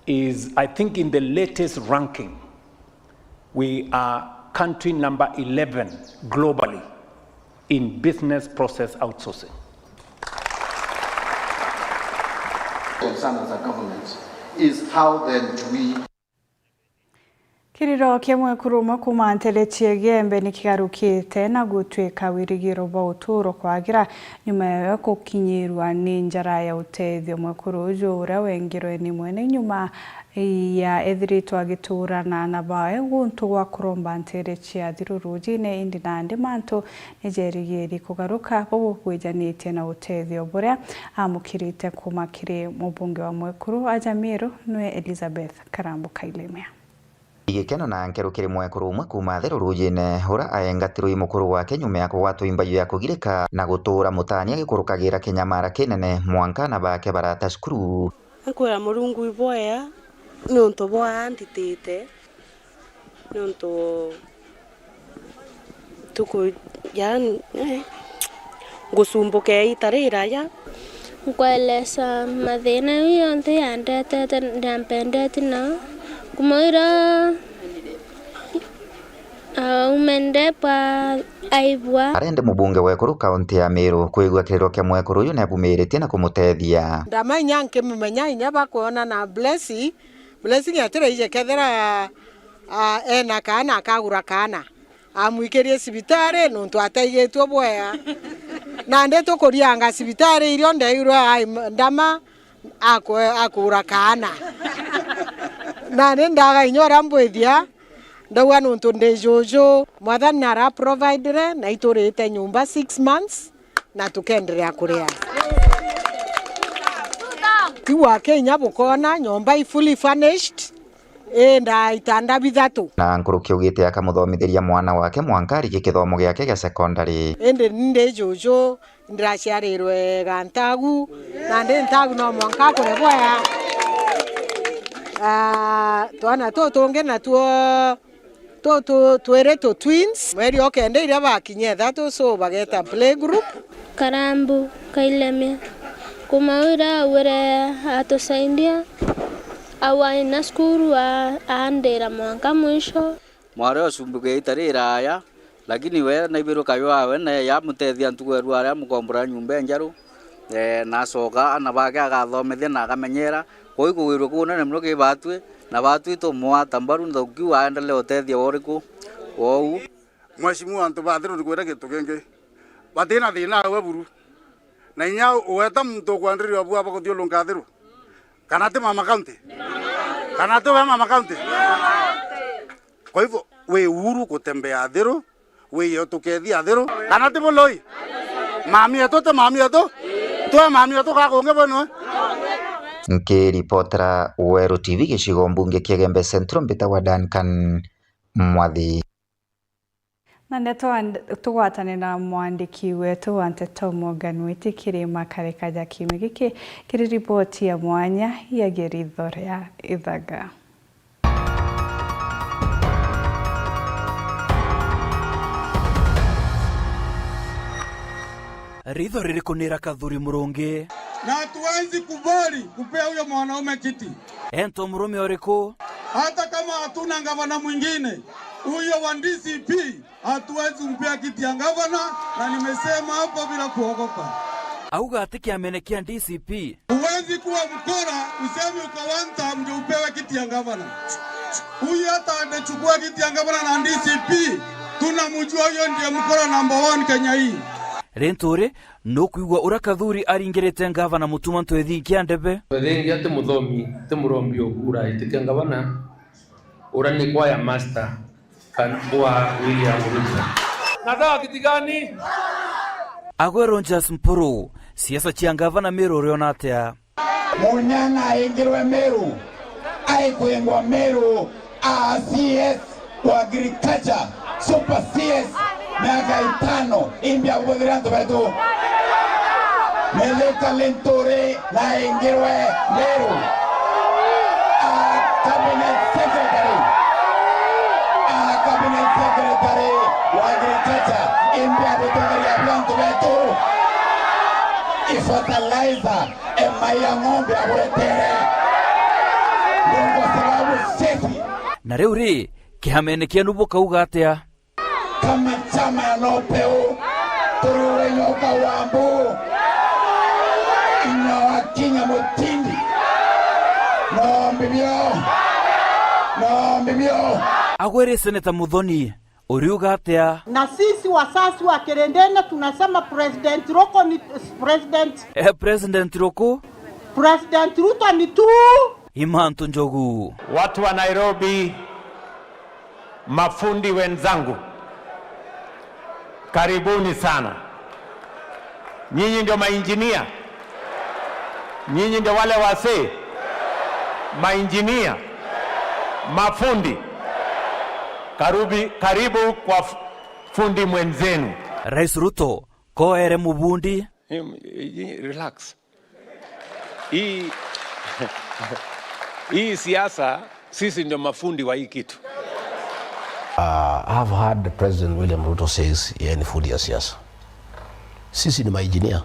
is, I think, in the latest ranking, we are country number eleven globally in business process outsourcing. Concern as a government is how then do we Kiriro kia mwekuru umwe kuuma nteere cia Igembe ni kigarukite na gutwika wirigiro bwa uturo kwagira nyuma ya gukinyirwa ni njara ya utethio. Mwekuru uju uria wengirwe ni mwene nyuma ya ethiritwe agiturana na bawe guntu gwa kuromba nteere cia thiru rujine, indi nandi mantu ni jerigiri kugaruka bubu bwijanitie na utethio buria amukirite kuuma kiri mubunge wa mwekuru aja Miru, nwe Elizabeth Karambu Kailemia. Igikeno na nkero kiri mwekuru umwe kuuma Atheru Rujine, uria aengatirwe i mukuru wake nyuma ya kugwatwa i mbayu ya kugirika na gutuura mutaani agikurukagira kinyamara kinene mwanka aana bake barata cukuru. Nkwira Murungu ibwea niuntu bwa nditite, niuntu tuku, yaani, eh, ngucumbuka iita riraja. Nkwelesa mathina iu yonthe yandetete, ndampendete nao. Kumwira, ah, umende bwa aibwa. Arende mubunge wekuru kaunti ya Meru kwigua kiriro kia mwekuru uyu ni abumiritie na kumutethia. Ndamenya nkimumenya inya bakwona na Blessing, Blessing atiraije kethira, ah, ena kaana akagura kaana. Amwikirie cibitari nuntu ataigitue bwea. Nandi tukurianga cibitari irio ndeirwe ai m-, ndama akwe-, akura kaana. Nandi ndaga inya uria mbwithia, ndauga nuntu ndi juju, Mwathani nara providire, na iturite nyumba six months, na tukenderea kuria. Ti wa Kenya bukona nyomba i fully furnished, i nda itanda bithatu. Na nkuruki augite akamuthomithiria mwana wake mwanka arikie kithomo giake gia secondary. Indi ni ndi juju, ndiraciarirwe ga Ntagu, na ndi Ntagu no mwanka akure bwea. Ah, twana tutungi natuo tutu twiri tu twins. Mweri o kenda iria bakinya ithatu, so bageta playgroup. Karambu Kailemia. Kuma uria augire atusaidia, au aina cukuru a-, aandira mwanka mwisho. Mwari ucumbike ita riraya, lakini we naibirwe kayo awe, na yamutethia ntuku ya rua aria amukombora nyumba enjeru, eh, na acoka ana bake agathomithia na akamenyera. Kwou ikugwirwe kunene mono ki batwi, na batwi tumwata mbaru, nthukiu aendelee utethia woriku wou. Mheshimiwa, antu ba Athiru ndikwira gintu kingi. Batina thina awe buru. Na inya ugweta muntu ukwandiria bua bakuthiurunka Athiru. Kana ti Mama County? Kana ti we Mama County? Kwa hivyo, wi uhuru kutembea Athiru, wi yo tukethia Athiru. Kana ti buloi? Mami yetu ti mami yetu? Twe mami yetu gakungi bwenwe? Nkiripotera Weru T V gicigo mbunge kia Igembe Central, mbitagwa Duncan Mwathi. Na ndeto and-, tugwatane na mwandiki wetu wa nteto Morgan Witikiri makareka ja kiumia giki kiri riboti ya mwanya ya Geritho ria Ithaga. Ritho ririku ni ra Kathuri Murungi? Na hatuwezi kubali kupea huyo mwanaume kiti. Ento murume uriku? Hata kama hatuna gavana mwingine, huyo wa D C P hatuwezi mpea kiti ya gavana, na nimesema hapo bila kuogopa. Auga ati kiamene kia D C P. Huwezi kuwa mkora useme uko one term ndio upewe kiti ya gavana. Huyu hata angechukua kiti ya gavana na D C P, tunamjua huyo ndiye mkora number one Kenya hii. Rinturi, nukwigua uria Kathuri aringirite ngavana Mutuma Ntwethinkia ndebe? Ntwethinkia ti muthomi, ti murombi o kura, itikia ngavana, uria ni choir master kan-, wa William Ruto. Nataka kiti gani? Agwe Rogers Mpuru, siasa cia ngavana Meru uriona atia? Munya na aingirwe Meru, aikwingwa Meru, a C S wa agriculture, super C S, miaka itano, imbi abuthire antu betu. Mithika Linturi na aingirwe Meru, a cabinet secretary, a cabinet secretary wa agriculture, imbi abutongeria bwa antu betu. I fertilizer, emai ya ng'ombe aburetere. Ndio kwa sababu sisi. Na riu ri, kiamene kienu bukauga atia? Kama chama ya Nopeu, turi ure nyoka wa mbu, inya wa kinya mutindi. No mbibio, no mbibio. Agwe ri Seneta Muthoni, uriuga atia? Na sisi wasasi wa Kirindini tunasema President Ruto ni, President, eh, President Ruto. President Ruto ni tu. Imantu Njogu. Watu wa Nairobi, mafundi wenzangu, karibuni sana. Nyinyi ndio mainjinia? Nyinyi ndio wale wasee? Mainjinia? Mafundi? Karubi-, karibu kwa f-, fundi mwenzenu. Rais Ruto, koere mubundi. Em, relax. Hii, hii siasa, sisi ndio mafundi wa hii kitu. Uh, I have heard the President William Ruto says yeye ni fundi ya siasa. Sisi ni maengineer.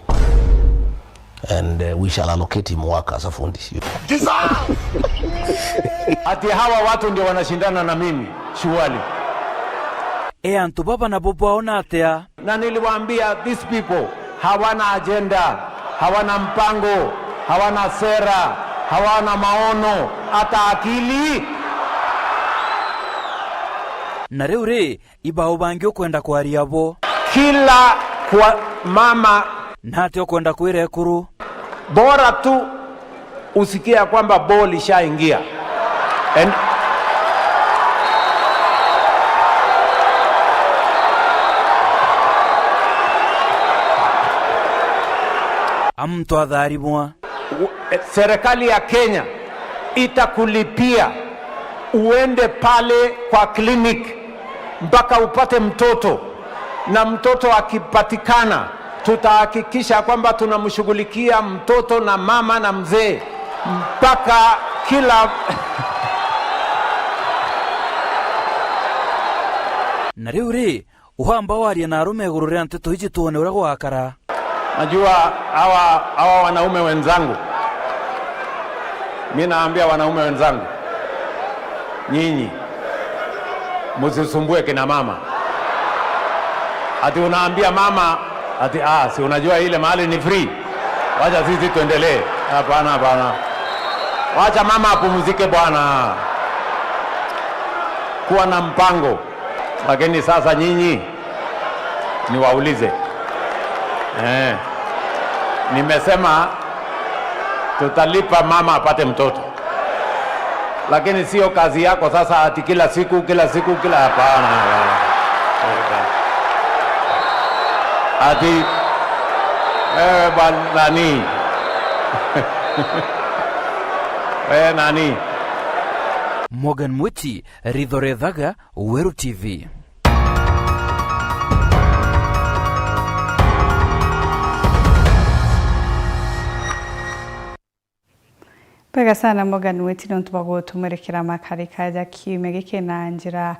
And, uh, we shall allocate him work as a fundi. Ati hawa watu ndio wanashindana na mimi, shuali. E antu baba nabo bwaona atia? Na niliwaambia, these people hawana agenda, hawana mpango, hawana sera, hawana maono, hata akili. Na riu ri, ibao bangi ukwenda kwaria bo? Kila kwa mama. Na atia ukwenda kwira ekuru? Bora tu usikie ya kwamba ball ishaingia. And amtu atharibwa. U-, eh, serikali ya Kenya itakulipia uende pale kwa clinic mpaka upate mtoto, na mtoto akipatikana, tutahakikisha kwamba tunamshughulikia mtoto na mama na mzee mpaka kila Na riu ri, uhamba warie na arume iguru ria nteto iji twone uria gwakara. Najua hawa, hawa wanaume wenzangu, mi naambia wanaume wenzangu, nyinyi, msisumbue kina mama. Ati unaambia mama, ati, "Ah, si unajua ile mahali ni free? Wacha sisi tuendelee." Hapana, hapana. Wacha mama apumzike bwana. Kuwa na mpango. Lakini sasa nyinyi, niwaulize. Eh. Nimesema tutalipa mama apate mtoto. Lakini sio kazi yako sasa ati kila siku, kila siku, kila, hapana, hapana. Ati, eh, bwana nani? Eh, nani? Morgan Mwiti, Ritho Rethaga, Weru T V. Bwega sana Morgan Mwiti nontu bwa gutumurikira makari kaja kiumia giki na njira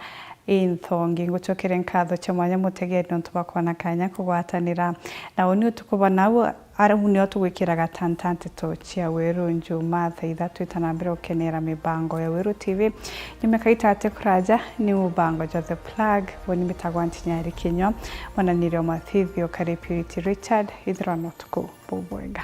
inthongi. Ngucokere nkatho cia mwanya mutegeri nontu bwa kwona kanya kugwatanira na uni utuku bwa nau. Arau nio tugwikiraga tanta nteto cia Weru Njuma thaa ithatu ita na mbere gukenera mibango ya Weru T V. Nyume kaita ati kuraja ni mubango jwa The Plug, buni mbitagwa Ntinyari Kinyua, mwananiri wa mathithio kari Purity Richard, ithirwa na utuku bubwega.